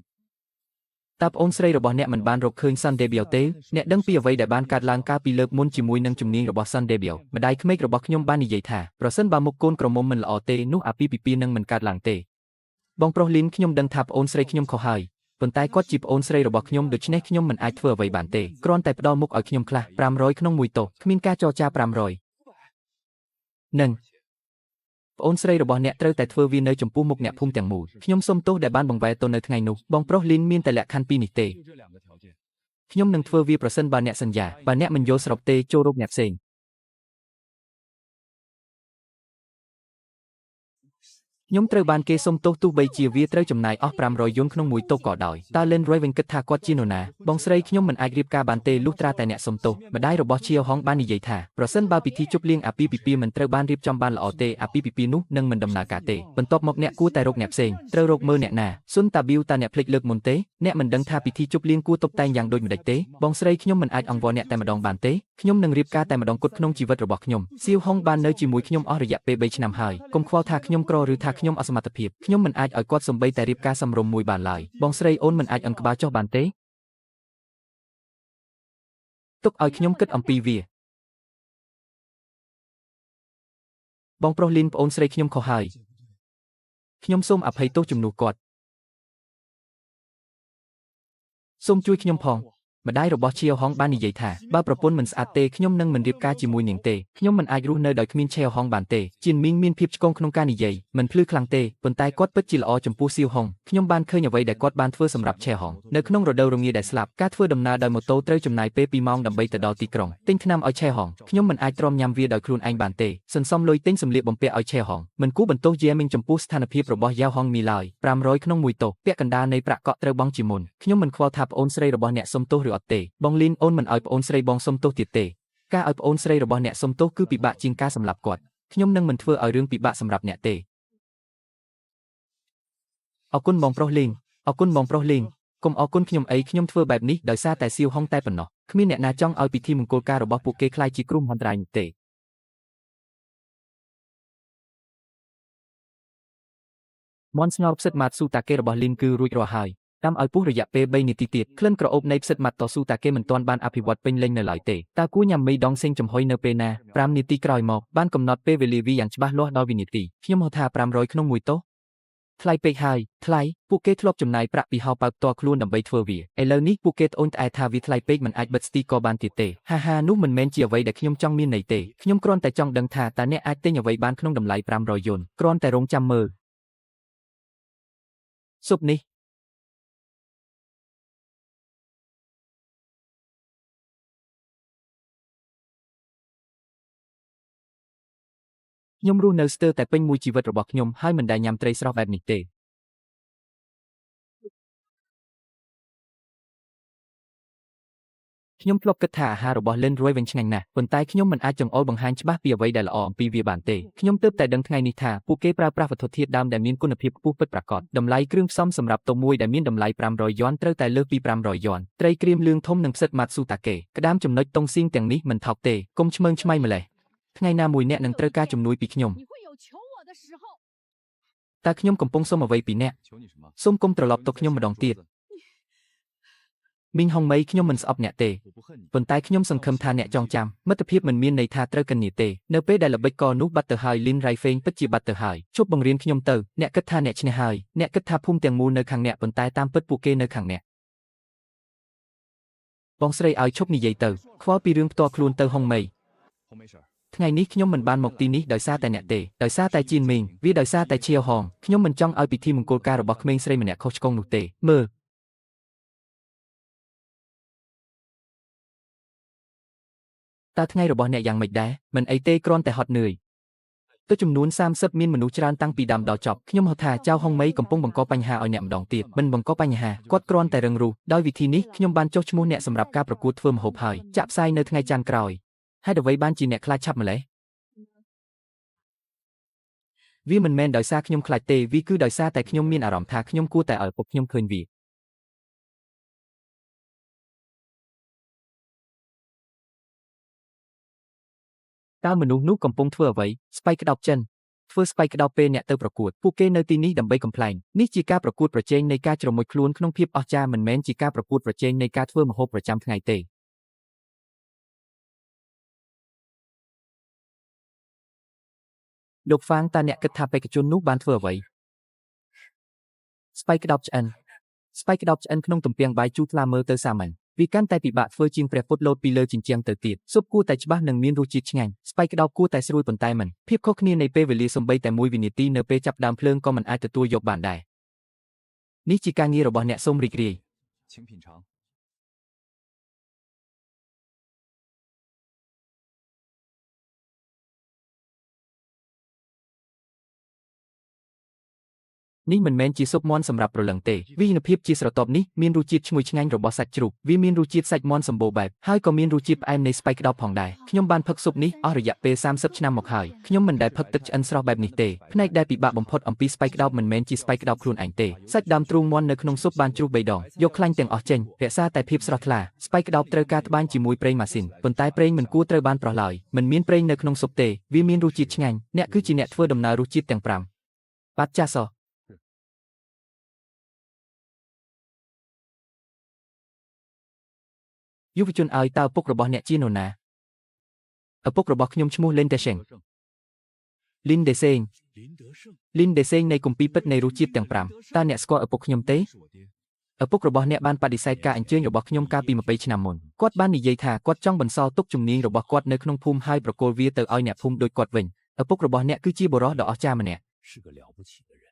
តើប្អូនស្រីរបស់អ្នកមិនបានរកឃើញ Sunday Bill ទេអ្នកដឹងពីអ្វីដែលបានកើតឡើងកាលពីលើកមុនជាមួយនឹងជំនាញរបស់ Sunday Bill ម្ដាយក្មេករបស់ខ្ញុំបាននិយាយថាប្រសិនបើមុខកូនក្រមុំមិនល្អទេនោះអាពាហ៍ពិពាហ៍នឹងមិនកើតឡើងទេបងប្រុសលីនខ្ញុំដឹងថាប្អូនស្រីខ្ញុំខុសហើយប៉ុន្តែគាត់ជាប្អូនស្រីរបស់ខ្ញុំដូច្នេះខ្ញុំមិនអាចធ្វើអ្វីបានទេគ្រាន់តែផ្ដល់មុខឲ្យខ្ញុំខ្លះ500ក្នុងមួយតូសគ្មានការចរចា500នឹង ប្អូនស្រីរបស់អ្នកត្រូវតែធ្វើវានៅចំពោះមុខអ្នកភូមិទាំងមូលខ្ញុំសូមទោសដែលបានបង្វែរទៅនៅថ្ងៃនោះបងប្រុសលីនមានតែលក្ខខណ្ឌពីរនេះទេ 就这两个条件 ខ្ញុំនឹងធ្វើវាប្រសិនបើអ្នកសន្យាបើអ្នកមិនយល់ស្របទេចូលរកអ្នកផ្សេង ខ្ញុំត្រូវបានគេសុំទោសទោះបីជាវាត្រូវចំណាយអស់500យួនក្នុងមួយតូបក៏ដោយតើលិនរយវិញគិតថាគាត់ជានរណាបងស្រីខ្ញុំមិនអាចរៀបការបានទេលុះត្រាតែអ្នកសុំទោសម្ដាយរបស់ឈៀវហងបាននិយាយថាប្រសិនបើពិធីជប់លៀងអាពាហ៍ពិពាហ៍មិនត្រូវបានរៀបចំបានល្អទេអាពាហ៍ពិពាហ៍នោះនឹងមិនដំណើរការទេបន្ទាប់មកអ្នកគួរតែរកអ្នកផ្សេងត្រូវរកមើលអ្នកណាស៊ុនតាប៊ីវតាអ្នកភ្លេចលើកមុនទេអ្នកមិនដឹងថាពិធីជប់លៀងគួរតុបតែងយ៉ាងដូចម្តេចទេបងស្រីខ្ញុំមិនអាចអង្វរអ្នកតែម្ដងបានទេខ្ញុំនឹងរៀបការតែម្ដងគត់ក្នុងជីវិតរបស់ខ្ញុំសៀវហុងបាននៅជាមួយខ្ញុំអស់រយៈពេល3ឆ្នាំហើយកុំខ្វល់ថាខ្ញុំក្រឬថាខ្ញុំអសមត្ថភាពខ្ញុំមិនអាចឲ្យគាត់សំបីតែរៀបការសមរម្យមួយបានឡើយបងស្រីអូនមិនអាចអង្ក្បាលចុះបានទេទុកឲ្យខ្ញុំគិតអំពីវាបងប្រុសលីនប្អូនស្រីខ្ញុំខុសហើយខ្ញុំសូមអភ័យទោសជំនួសគាត់សូមជួយខ្ញុំផងម្ដាយរបស់ឈៀវហងបាននិយាយថាបើប្រពន្ធមិនស្អាតទេខ្ញុំនឹងមិនរៀបការជាមួយនាងទេខ្ញុំមិនអាចរស់នៅដោយគ្មានឈៀវហងបានទេជៀនមីងមានភាពឆ្គងក្នុងការនិយាយមិនភ្លឺខ្លាំងទេប៉ុន្តែគាត់ពិតជាល្អចំពោះសៀវហងខ្ញុំបានឃើញអ្វីដែលគាត់បានធ្វើសម្រាប់ឈៀវហងនៅក្នុងរដូវរងាដែលស្លាប់ការធ្វើដំណើរដោយម៉ូតូត្រូវចំណាយពេល2ម៉ោងដើម្បីទៅដល់ទីក្រុងទិញថ្នាំឲ្យឈៀវហងខ្ញុំមិនអាចទ្រាំញ៉ាំវាដោយខ្លួនឯងបានទេសន្សំលុយទិញសម្លៀកបំពាក់ឲ្យឈៀវហងមិនគួរបន្ទោសយេមីងចំពោះស្ថានភាពរបស់យ៉ាវហងមីឡើយ500ក្នុងមួយតូបពាក់កណ្ដាលនៃប្រាក់កក់ត្រូវបង់ជាមុនខ្ញុំមិនខ្វល់ថាប្អូនស្រីរបស់អ្នកសុំទោសឬអត់ទេបងលីនអូនមិនឲ្យប្អូនស្រីបងសុំទោសទៀតទេការឲ្យប្អូនស្រីរបស់អ្នកសុំទោសគឺពិបាកជាងការសម្លាប់គាត់ខ្ញុំនឹងមិនធ្វើឲ្យរឿងពិបាកសម្រាប់អ្នកទេអរគុណបងប្រុសលីងអរគុណបងប្រុសលីងកុំអរគុណខ្ញុំអីខ្ញុំធ្វើបែបនេះដោយសារតែសៀវហុងតែប៉ុណ្ណោះគ្មានអ្នកណាចង់ឲ្យពិធីមង្គលការរបស់ពួកគេក្លាយជាគ្រោះមហន្តរាយនោះទេមន់ស្ងោរផ្សិតម៉ាត់ស៊ូតាកេរបស់លីនគឺរួចរាល់ហើយតាមឲ្យពុះរយៈពេល3នាទីទៀតក្លិនក្រអូបនៃផ្សិតម៉ាត់តស៊ូតាគេមិនទាន់បានអភិវឌ្ឍពេញលេញនៅឡើយទេតើគួរញ៉ាំមីដងសេងចំហុយនៅពេលណា5នាទីក្រោយមកបានកំណត់ពេលវេលាវីយ៉ាងច្បាស់លាស់ដល់វិនាទីខ្ញុំហៅថា500ក្នុងមួយតូសថ្លៃពេកហើយថ្លៃពួកគេធ្លាប់ចំណាយប្រាក់ពីហោប៉ៅផ្ទាល់ខ្លួនដើម្បីធ្វើវាឥឡូវនេះពួកគេត្អូញត្អែថាវាថ្លៃពេកមិនអាចបិទស្ទីក៏បានទៀតទេហាហានោះមិនមែនជាអ្វីដែលខ្ញុំចង់មានន័យទេខ្ញុំគ្រាន់តែចង់ដឹងថាតើអ្នកអាចទិញអ្វីបានក្នុងតម្លៃ500យួនគ្រាន់តែរងចាំមើលស៊ុបនេះខ្ញុំរស់នៅស្ទើរតែពេញមួយជីវិតរបស់ខ្ញុំហើយមិនដែលញ៉ាំត្រីស្រស់បែបនេះទេខ្ញុំធ្លាប់គិតថាអាហាររបស់លិនរួយវិញឆ្ងាញ់ណាស់ប៉ុន្តែខ្ញុំមិនអាចចង្អុលបង្ហាញច្បាស់ពីអ្វីដែលល្អអំពីវាបានទេខ្ញុំទើបតែដឹងថ្ងៃនេះថាពួកគេប្រើប្រាស់វត្ថុធាតុដើមដែលមានគុណភាពខ្ពស់ពិតប្រាកដតម្លៃគ្រឿងផ្សំសម្រាប់តូបមួយដែលមានតម្លៃ500យួនត្រូវតែលើសពី500យួនត្រីក្រៀមលឿងធំនិងផ្សិតម៉ាត់ស៊ូតាកេក្តាមចំណុចតុងសៀងទាំងនេះមិនថោកទេកុំឆ្មើងឆ្មៃម្លេះថ្ងៃណាមួយអ្នកនឹងត្រូវការជំនួយពីខ្ញុំតើខ្ញុំកំពុងសុំអ្វីពីអ្នកសូមកុំត្រឡប់ទៅខ្ញុំម្ដងទៀតមីងហុងមីខ្ញុំមិនស្អប់អ្នកទេប៉ុន្តែខ្ញុំសង្ឃឹមថាអ្នកចងចាំមិត្តភាពមិនមានន័យថាត្រូវកិននេះទេនៅពេលដែលល្បិចកនោះបាត់ទៅហើយលីនរៃហ្វេងពិតជាបាត់ទៅហើយជប់បង្រៀនខ្ញុំទៅអ្នកគិតថាអ្នកឈ្នះហើយអ្នកគិតថាភូមិទាំងមូលនៅខាងអ្នកប៉ុន្តែតាមពិតពួកគេនៅខាងអ្នកបងស្រីឲ្យឈប់និយាយទៅខ្វល់ពីរឿងផ្ទាល់ខ្លួនទៅហុងមីថ្ងៃនេះខ្ញុំមិនបានមកទីនេះដោយសារតែអ្នកទេដោយសារតែជៀនមីងវាដោយសារតែឈៀវហងខ្ញុំមិនចង់ឲ្យពិធីមង្គលការរបស់ក្មេងស្រីម្នាក់ខុសឆ្គងនោះទេមើលតើថ្ងៃរបស់អ្នកយ៉ាងម៉េចដែរមិនអីទេគ្រាន់តែហត់នឿយទៅចំនួន30មានមនុស្សច្រើនតាំងពីដើមដល់ចប់ខ្ញុំហៅថាចៅហុងមីកំពុងបង្កបញ្ហាឲ្យអ្នកម្ដងទៀតមិនបង្កបញ្ហាគាត់គ្រាន់តែរឹងរូសដោយវិធីនេះខ្ញុំបានចុះឈ្មោះអ្នកសម្រាប់ការប្រកួតធ្វើម្ហូបហើយចាក់ផ្សាយនៅថ្ងៃច័ន្ទក្រោយហេតុអ្វីបានជាអ្នកខ្លាចឆាប់ម្ល៉េះវាមិនមែនដោយសារខ្ញុំខ្លាចទេវាគឺដោយសារតែខ្ញុំមានអារម្មណ៍ថាខ្ញុំគួរតែឲ្យឪពុកខ្ញុំឃើញវាតើមនុស្សនោះកំពុងធ្វើអ្វីស្បែកក្តោបចិនធ្វើស្បែកក្តោបពេលអ្នកទៅប្រកួតពួកគេនៅទីនេះដើម្បីកំប្លែងនេះជាការប្រកួតប្រជែងនៃការជ្រមុជខ្លួនក្នុងភាពអស្ចារ្យមិនមែនជាការប្រកួតប្រជែងនៃការធ្វើម្ហូបប្រចាំថ្ងៃទេលោកហ្វាងតើអ្នកគិតថាបេក្ខជននោះបានធ្វើអ្វីស្បែកក្តោបឆ្អិនស្បែកក្តោបឆ្អិនក្នុងទំពាំងបាយជូរថ្លាមើលទៅសាមញ្ញវាកាន់តែពិបាកធ្វើជាងព្រះពុទ្ធលោតពីលើជញ្ជាំងទៅទៀតស៊ុបគួរតែច្បាស់និងមានរសជាតិឆ្ងាញ់ស្បែកក្តោបគួរតែស្រួយប៉ុន្តែមិនភាពខុសគ្នានៃពេលវេលាសំបីតែមួយវិនាទីនៅពេលចាប់ដើមភ្លើងក៏មិនអាចទទួលយកបានដែរនេះជាការងាររបស់អ្នកសូមរីករាយ នេះមិនមែនជាស៊ុបមាន់សម្រាប់ព្រលឹងទេវិញ្ញាណភាពជាស្រទាប់នេះមានរសជាតិឈ្ងុយឆ្ងាញ់របស់សាច់ជ្រូកវាមានរសជាតិសាច់មាន់សម្បូរបែបហើយក៏មានរសជាតិផ្អែមនៃស្ពៃក្តោបផងដែរខ្ញុំបានផឹកស៊ុបនេះអស់រយៈពេល30ឆ្នាំមកហើយខ្ញុំមិនដែលផឹកទឹកឆ្អិនស្រស់បែបនេះទេផ្នែកដែលពិបាកបំផុតអំពីស្ពៃក្តោបមិនមែនជាស្ពៃក្តោបខ្លួនឯងទេសាច់ដើមទ្រូងមាន់នៅក្នុងស៊ុបបានជ្រុះ3ដងយកខ្លាញ់ទាំងអស់ចេញរក្សាតែភាពស្រស់ថ្លាស្ពៃក្តោបត្រូវការត្បាញជាមួយប្រេងម៉ាស៊ីនប៉ុន្តែប្រេងមិនគួរត្រូវបានប្រោះឡើយមិនមានប្រេងនៅក្នុងស៊ុបទេវាមានរសជាតិឆ្ងាញ់អ្នកគឺជាអ្នកធ្វើដំណើររសជាតិទាំង5បាត់ចាស់សោះយុវជនឲ្យតើឪពុករបស់អ្នកជានរណាឪពុករបស់ខ្ញុំឈ្មោះលិនតេសេង 德胜， លីនដេសេង 林德胜， លីនដេសេងនៃគម្ពីរពិតនៃរសជាតិទាំង5តើអ្នកស្គាល់ឪពុកខ្ញុំទេ 是我爹。 ឪពុករបស់អ្នកបានបដិសេធការអញ្ជើញរបស់ខ្ញុំកាលពី20ឆ្នាំមុនគាត់បាននិយាយថាគាត់ចង់បន្សល់ទុកជំនាញរបស់គាត់នៅក្នុងភូមិហើយប្រគល់វាទៅឲ្យអ្នកភូមិដូចគាត់វិញឪពុករបស់អ្នកគឺជាបុរសដ៏អស្ចារ្យម្នាក់ 是个了不起的人。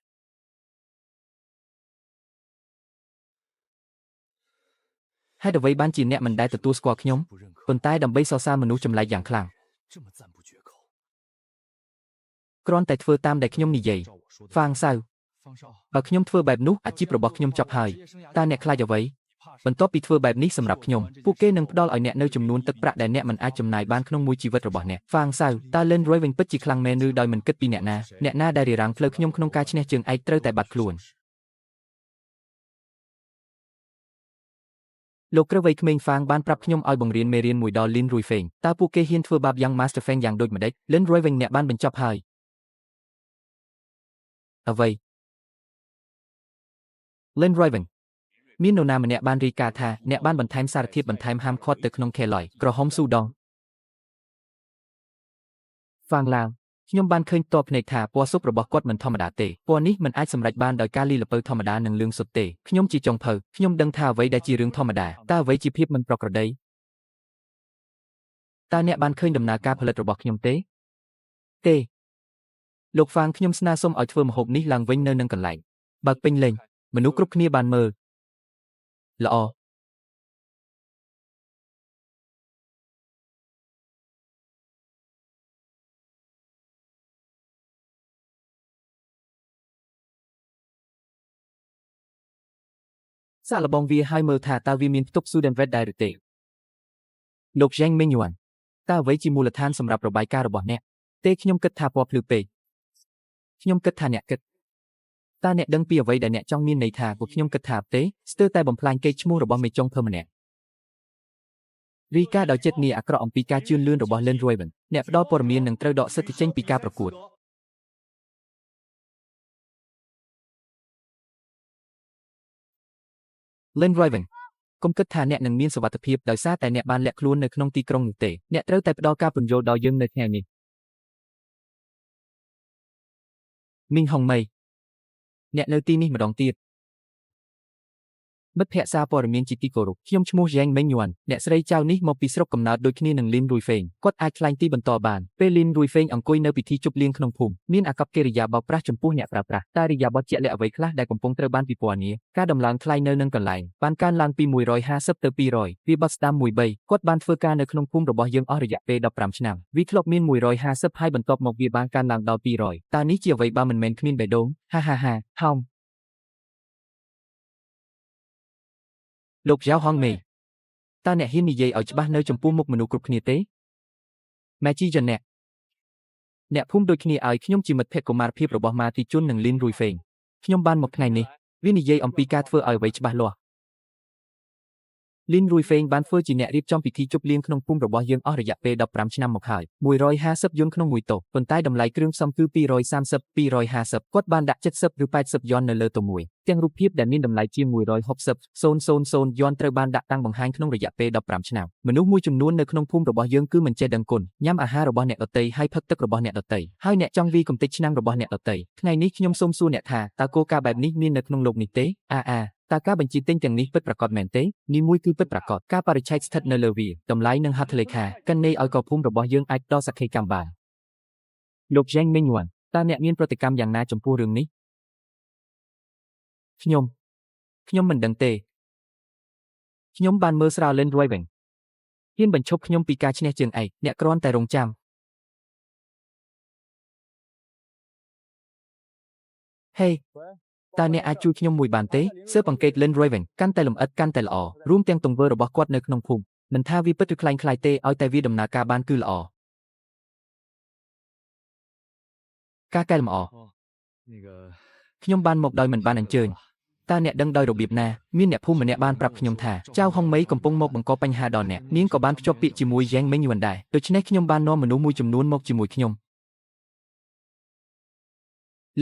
ហេតុអ្វីបានជាអ្នកមិនដែលទទួលស្គាល់ខ្ញុំ 不认可 ប៉ុន្តែដើម្បីសរសើរមនុស្សចម្លែកយ៉ាងខ្លាំង 这么赞不绝口。 គ្រាន់តែធ្វើតាមដែលខ្ញុំនិយាយ 照我说的 ហ្វាងសៅ 方少， បើខ្ញុំធ្វើបែបនោះអាជីពរបស់ខ្ញុំចប់ហើយតើអ្នកខ្លាចអ្វី 怕什 បន្ទាប់ពីធ្វើបែបនេះសម្រាប់ខ្ញុំពួកគេនឹងផ្ដល់ឲ្យអ្នកនូវចំនួនទឹកប្រាក់ដែលអ្នកមិនអាចចំណាយបានក្នុងមួយជីវិតរបស់អ្នកហ្វាងសៅតើលិនរួយវិញពិតជាខ្លាំងមែនឬដោយមិនគិតពីអ្នកណាអ្នកណាដែលរារាំងផ្លូវខ្ញុំក្នុងការឈ្នះជើងឯកត្រូវតែបាត់ខ្លួនលោកគ្រូវ័យក្មេងហ្វាងបានប្រាប់ខ្ញុំឲ្យបង្រៀនមេរៀនមួយដល់លីនរួយហ្វេងតើពួកគេហ៊ានធ្វើបាបយ៉ាង Master Feng យ៉ាងដូចម្តេចលិនរួយវិញអ្នកបានបញ្ចប់ហើយអ្វីលិនរួយវិញមាននរណាម្នាក់បានរាយការណ៍ថាអ្នកបានបន្ថែមសារធាតុបន្ថែមហាមឃាត់ទៅក្នុងខេឡយក្រហមស៊ូដងហ្វាងឡាវខ្ញុំបានឃើញតបភ្នែកថាពណ៌ស៊ុបរបស់គាត់មិនធម្មតាទេពណ៌នេះមិនអាចសម្រេចបានដោយការលីល្ពៅធម្មតានិងលឿងសុទ្ធទេខ្ញុំជាចុងភៅខ្ញុំដឹងថាអ្វីដែលជារឿងធម្មតាតើអ្វីជាភាពមិនប្រក្រតីតើអ្នកបានឃើញដំណើរការផលិតរបស់ខ្ញុំទេទេលោកហ្វាងខ្ញុំស្នើសុំឲ្យធ្វើម្ហូបនេះឡើងវិញនៅនឹងកន្លែងបើកពេញលេញមនុស្សគ្រប់គ្នាបានមើលល្អសាកល្បងវាហើយមើលថាតើវាមានផ្ទុក Sudan Red ដែរឬទេលោក Zhang Mingyuan តើអ្វីជាមូលដ្ឋានសម្រាប់របាយការណ៍របស់អ្នកទេខ្ញុំគិតថាពណ៌ភ្លឺពេកខ្ញុំគិតថាអ្នកគិតតើអ្នកដឹងពីអ្វីដែលអ្នកចង់មានន័យថាពួកខ្ញុំគិតថាទេស្ទើរតែបំផ្លាញកេរ្តិ៍ឈ្មោះរបស់មេចុងភៅម្នាក់រីកាដោយចិត្តនាអាក្រក់អំពីការជឿនលឿនរបស់ Lin Ruiwen អ្នកផ្ដល់ព័ត៌មាននឹងត្រូវដកសិទ្ធិចេញពីការប្រកួត Lin Ruiwen កុំគិតថាអ្នកនឹងមានសុវត្ថិភាពដោយសារតែអ្នកបានលាក់ខ្លួននៅក្នុងទីក្រុងនោះទេអ្នកត្រូវតែផ្ដល់ការពន្យល់ដល់យើងនៅថ្ងៃនេះមីងហុងមីអ្នកនៅទីនេះម្ដងទៀតមិត្តភក្តិសារព័ត៌មានជាទីគោរពខ្ញុំឈ្មោះ Zhang Mingyuan អ្នកស្រីចៅនេះមកពីស្រុកកំណើតដូចគ្នានឹងលីនរួយហ្វេងគាត់អាចថ្លែងទីបន្តបានពេលលីនរួយហ្វេងអង្គុយនៅពិធីជប់លៀងក្នុងភូមិមានអាកប្បកិរិយាបោកប្រាស់ចំពោះអ្នកប្រើប្រាស់តែរិយាបថជាក់លាក់អ្វីខ្លះដែលកំពុងត្រូវបានពិពណ៌នាការដំឡើងថ្លៃនៅនឹងកន្លែងបានកើនឡើងពី150ទៅ200វាបត់ស្ដាំ13គាត់បានធ្វើការនៅក្នុងភូមិរបស់យើងអស់រយៈពេល15ឆ្នាំវាធ្លាប់មាន150ហើយបន្ទាប់មកវាបានកើនឡើងដល់200តើនេះជាអ្វីបើមិនមែនគ្មានបេះដូងហាហាហាហោមលោកយ៉ាវហងមេតើអ្នកហ៊ាននិយាយឲ្យច្បាស់នៅចំពោះមុខមនុស្សគ្រប់គ្នាទេម៉ែជីជនអ្នកអ្នកភូមិដូចគ្នាឲ្យខ្ញុំជាមិត្តភក្តិកុមារភាពរបស់ម៉ាទីជុននិងលីនរួយហ្វេងខ្ញុំបានមកថ្ងៃនេះវានិយាយអំពីការធ្វើឲ្យអ្វីច្បាស់លាស់លីនរួយហ្វេងបានធ្វើជាអ្នករៀបចំពិធីជប់លៀងក្នុងភូមិរបស់យើងអស់រយៈពេល15ឆ្នាំមកហើយ150យួនក្នុងមួយតូបប៉ុន្តែតម្លៃគ្រឿងផ្សំគឺ230 250គាត់បានដាក់70ឬ80យន់នៅលើតូមួយទាំងរូបភាពដែលមានតម្លៃជាង160,000យន់ត្រូវបានដាក់តាំងបង្ហាញក្នុងរយៈពេល15ឆ្នាំមនុស្សមួយចំនួននៅក្នុងភូមិរបស់យើងគឺមិនចេះដឹងគុណញ៉ាំអាហាររបស់អ្នកដទៃហើយផឹកទឹករបស់អ្នកដទៃហើយអ្នកចង់វាយកំទេចឆ្នាំងរបស់អ្នកដទៃថ្ងៃនេះខ្ញុំសូមសួរអ្នកថាតើគោលការណ៍បែបនេះមាននៅក្នុងលោកនេះទេអាអាតើការបញ្ជាទិញទាំងនេះពិតប្រាកដមែនទេនេះមួយគឺពិតប្រាកដការបរិច្ឆេទស្ថិតនៅលើវាតម្លៃនិងហត្ថលេខាកិនន័យឲ្យកភូមិរបស់យើងអាចដល់សក្ខីកម្មបានលោក Zhang Mingyuan តើអ្នកមានប្រតិកម្មយ៉ាងណាចំពោះរឿងនេះខ្ញុំមិនដឹងទេខ្ញុំបានមើលស្រាល Lin Ruiwen ហ៊ានបញ្ឈប់ខ្ញុំពីការឈ្នះជើងឯកអ្នកគ្រាន់តែរងចាំហេ តើអ្នកអាចជួយខ្ញុំមួយបានទេស៊ើបអង្កេតលិន Raven កាន់តែលម្អិតកាន់តែល្អរួមទាំងទង្វើរបស់គាត់នៅក្នុងភូមិមិនថាវាពិតឬក្លែងក្លាយទេឲ្យតែវាដំណើរការបានគឺល្អការកែលម្អ 哦，那个 ខ្ញុំបានមកដោយមិនបានអញ្ជើញតើអ្នកដឹងដោយរបៀបណាមានអ្នកភូមិម្នាក់បានប្រាប់ខ្ញុំថាចៅហុងមីកំពុងមកបង្កបញ្ហាដល់អ្នកនាងក៏បានភ្ជាប់ពាក្យជាមួយយ៉ាងមេងយួនដែរដូច្នេះខ្ញុំបាននាំមនុស្សមួយចំនួនមកជាមួយខ្ញុំ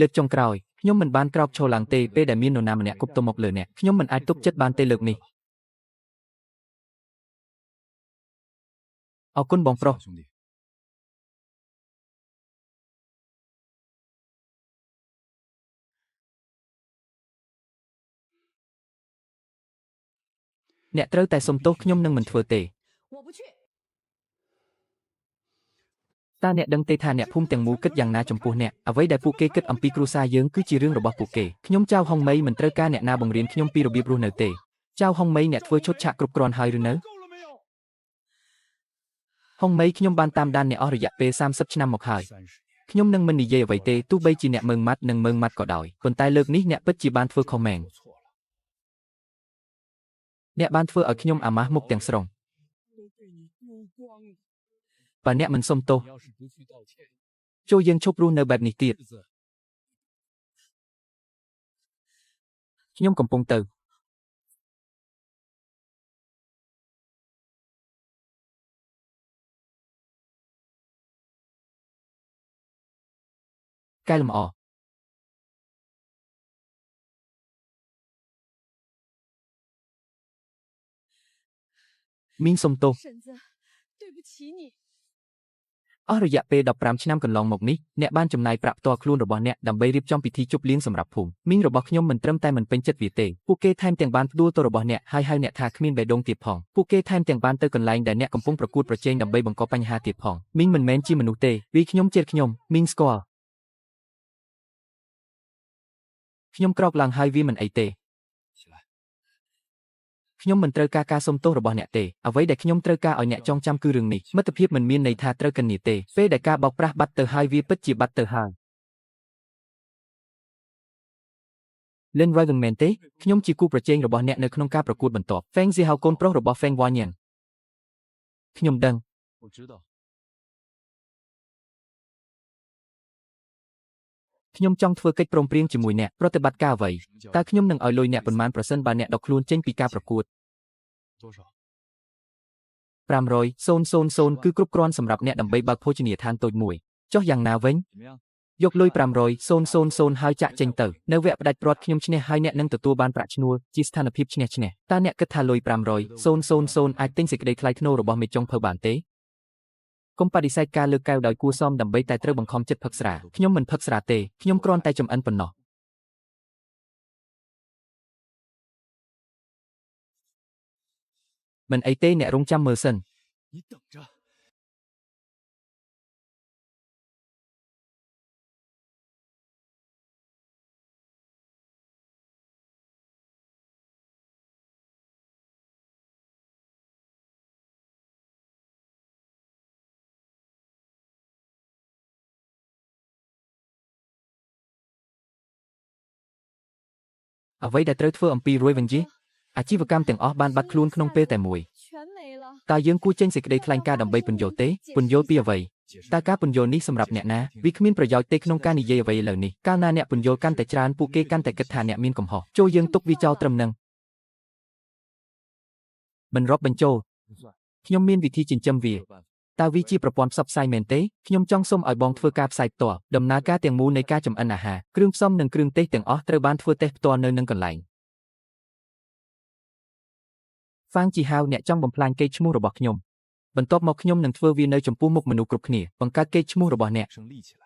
លើកចុងក្រោយខ្ញុំមិនបានក្រោកឈរឡើងទេពេលដែលមាននរណាម្នាក់គប់ទមកលើអ្នកខ្ញុំមិនអាចទប់ចិត្តបានទេលើកនេះអរគុណបងប្រុស 小兄弟， អ្នកត្រូវតែសុំទោសខ្ញុំនឹងមិនធ្វើទេ 我不去。 តើអ្នកដឹងទេថាអ្នកភូមិទាំងមូលគិតយ៉ាងណាចំពោះអ្នកអ្វីដែលពួកគេគិតអំពីគ្រួសារយើងគឺជារឿងរបស់ពួកគេខ្ញុំចៅហុងមីមិនត្រូវការអ្នកណាបង្រៀនខ្ញុំពីរបៀបរស់នៅទេចៅហុងមីអ្នកធ្វើឈុតឆាកគ្រប់គ្រាន់ហើយឬនៅ 够了没有？ ហុងមីខ្ញុំបានតាមដានអ្នកអស់រយៈពេល30ឆ្នាំមកហើយ 30年， ខ្ញុំនឹងមិននិយាយអ្វីទេទោះបីជាអ្នកមើងម៉ាត់និងមើងម៉ាត់ក៏ដោយប៉ុន្តែលើកនេះអ្នកពិតជាបានធ្វើខុសមែន 我错了， អ្នកបានធ្វើឲ្យខ្ញុំអាម៉ាស់មុខទាំងស្រុង 都被你丢光了。 បើអ្នកមិនសុំទោស 你要是不去道歉， ចូលយើងឈប់រស់នៅបែបនេះទៀត 日子 ខ្ញុំកំពុងទៅកែលម្អមីងសុំទោស 婶子，对不起你。 អស់រយៈពេល15ឆ្នាំកន្លងមកនេះអ្នកបានចំណាយប្រាក់ផ្ទាល់ខ្លួនរបស់អ្នកដើម្បីរៀបចំពិធីជប់លៀងសម្រាប់ភូមិមីងរបស់ខ្ញុំមិនត្រឹមតែមិនពេញចិត្តវាទេពួកគេថែមទាំងបានផ្ដួលទោសរបស់អ្នកហើយហៅអ្នកថាគ្មានបេះដូងទៀតផងពួកគេថែមទាំងបានទៅកន្លែងដែលអ្នកកំពុងប្រកួតប្រជែងដើម្បីបង្កបញ្ហាទៀតផងមីងមិនមែនជាមនុស្សទេវាខ្ញុំជាតិខ្ញុំមីងស្គាល់ខ្ញុំក្រោកឡើងហើយវាមិនអីទេ 起来。 ខ្ញុំមិនត្រូវការការសុំទោសរបស់អ្នកទេអ្វីដែលខ្ញុំត្រូវការឲ្យអ្នកចងចាំគឺរឿងនេះមិត្តភាពមិនមានន័យថាត្រូវកិននេះទេពេលដែលការបោកប្រាស់បាត់ទៅហើយវាពិតជាបាត់ទៅហើយលិន Raven មែនទេខ្ញុំជាគូប្រជែងរបស់អ្នកនៅក្នុងការប្រកួតបន្ទាប់ Feng Zihao កូនប្រុសរបស់ Feng Wanyan ខ្ញុំដឹង 我知道， ខ្ញុំចង់ធ្វើកិច្ចព្រមព្រៀងជាមួយអ្នកប្រតិបត្តិការអ្វី 什么叫 តើខ្ញុំនឹងឲ្យលុយអ្នកប៉ុន្មានប្រសិនបើអ្នកដកខ្លួនចេញពីការប្រកួត 多少？ 500 000គឺគ្រប់គ្រាន់សម្រាប់អ្នកដើម្បីបើកភោជនីយដ្ឋានតូចមួយចុះយ៉ាងណាវិញ 怎么样？ យកលុយ500 000ហើយចាក់ចេញទៅនៅវគ្គផ្ដាច់ព្រាត់ខ្ញុំឈ្នះហើយអ្នកនឹងទទួលបានប្រាក់ឈ្នួលជាស្ថានភាពឈ្នះឈ្នះតើអ្នកគិតថាលុយ500 000អាចទិញសេចក្តីថ្លៃថ្នូររបស់មេចុងភៅបានទេកុំបដិសេធការលើកកែវដោយគួរសមដើម្បីតែត្រូវបង្ខំចិត្តផឹកស្រាខ្ញុំមិនផឹកស្រាទេខ្ញុំគ្រាន់តែចម្អិនប៉ុណ្ណោះមិនអីទេអ្នករងចាំមើលសិន 你等着！ អ្វីដែលត្រូវធ្វើអំពីរួយវិញយីអាជីវកម្មទាំងអស់បានបាត់ខ្លួនក្នុងពេលតែមួយ 全没了。 តើយើងគួរចេញសេចក្តីថ្លែងការណ៍ដើម្បីពន្យល់ទេពន្យល់ពីអ្វី 解释 តើការពន្យល់នេះសម្រាប់អ្នកណាវាគ្មានប្រយោជន៍ទេក្នុងការនិយាយអ្វីឥឡូវនេះកាលណាអ្នកពន្យល់កាន់តែច្រើនពួកគេកាន់តែគិតថាអ្នកមានកំហុសចូលយើងទុកវាចោលត្រឹមនឹងមិនរាប់បញ្ចូល 不算， ខ្ញុំមានវិធីចិញ្ចឹមវា 没有办法。 តើវាជាប្រព័ន្ធផ្សព្វផ្សាយមែនទេខ្ញុំចង់សុំឲ្យបងធ្វើការផ្សាយផ្ទាល់ដំណើរការទាំងមូលនៃការចម្អិនអាហារគ្រឿងផ្សំនិងគ្រឿងទេសទាំងអស់ត្រូវបានធ្វើតេស្តផ្ទាល់នៅនឹងកន្លែងហ្វាងជីហាវអ្នកចង់បំផ្លាញកេរ្តិ៍ឈ្មោះរបស់ខ្ញុំបន្ទាប់មកខ្ញុំនឹងធ្វើវានៅចំពោះមុខមនុស្សគ្រប់គ្នាបង្កើតកេរ្តិ៍ឈ្មោះរបស់អ្នក 生立起来。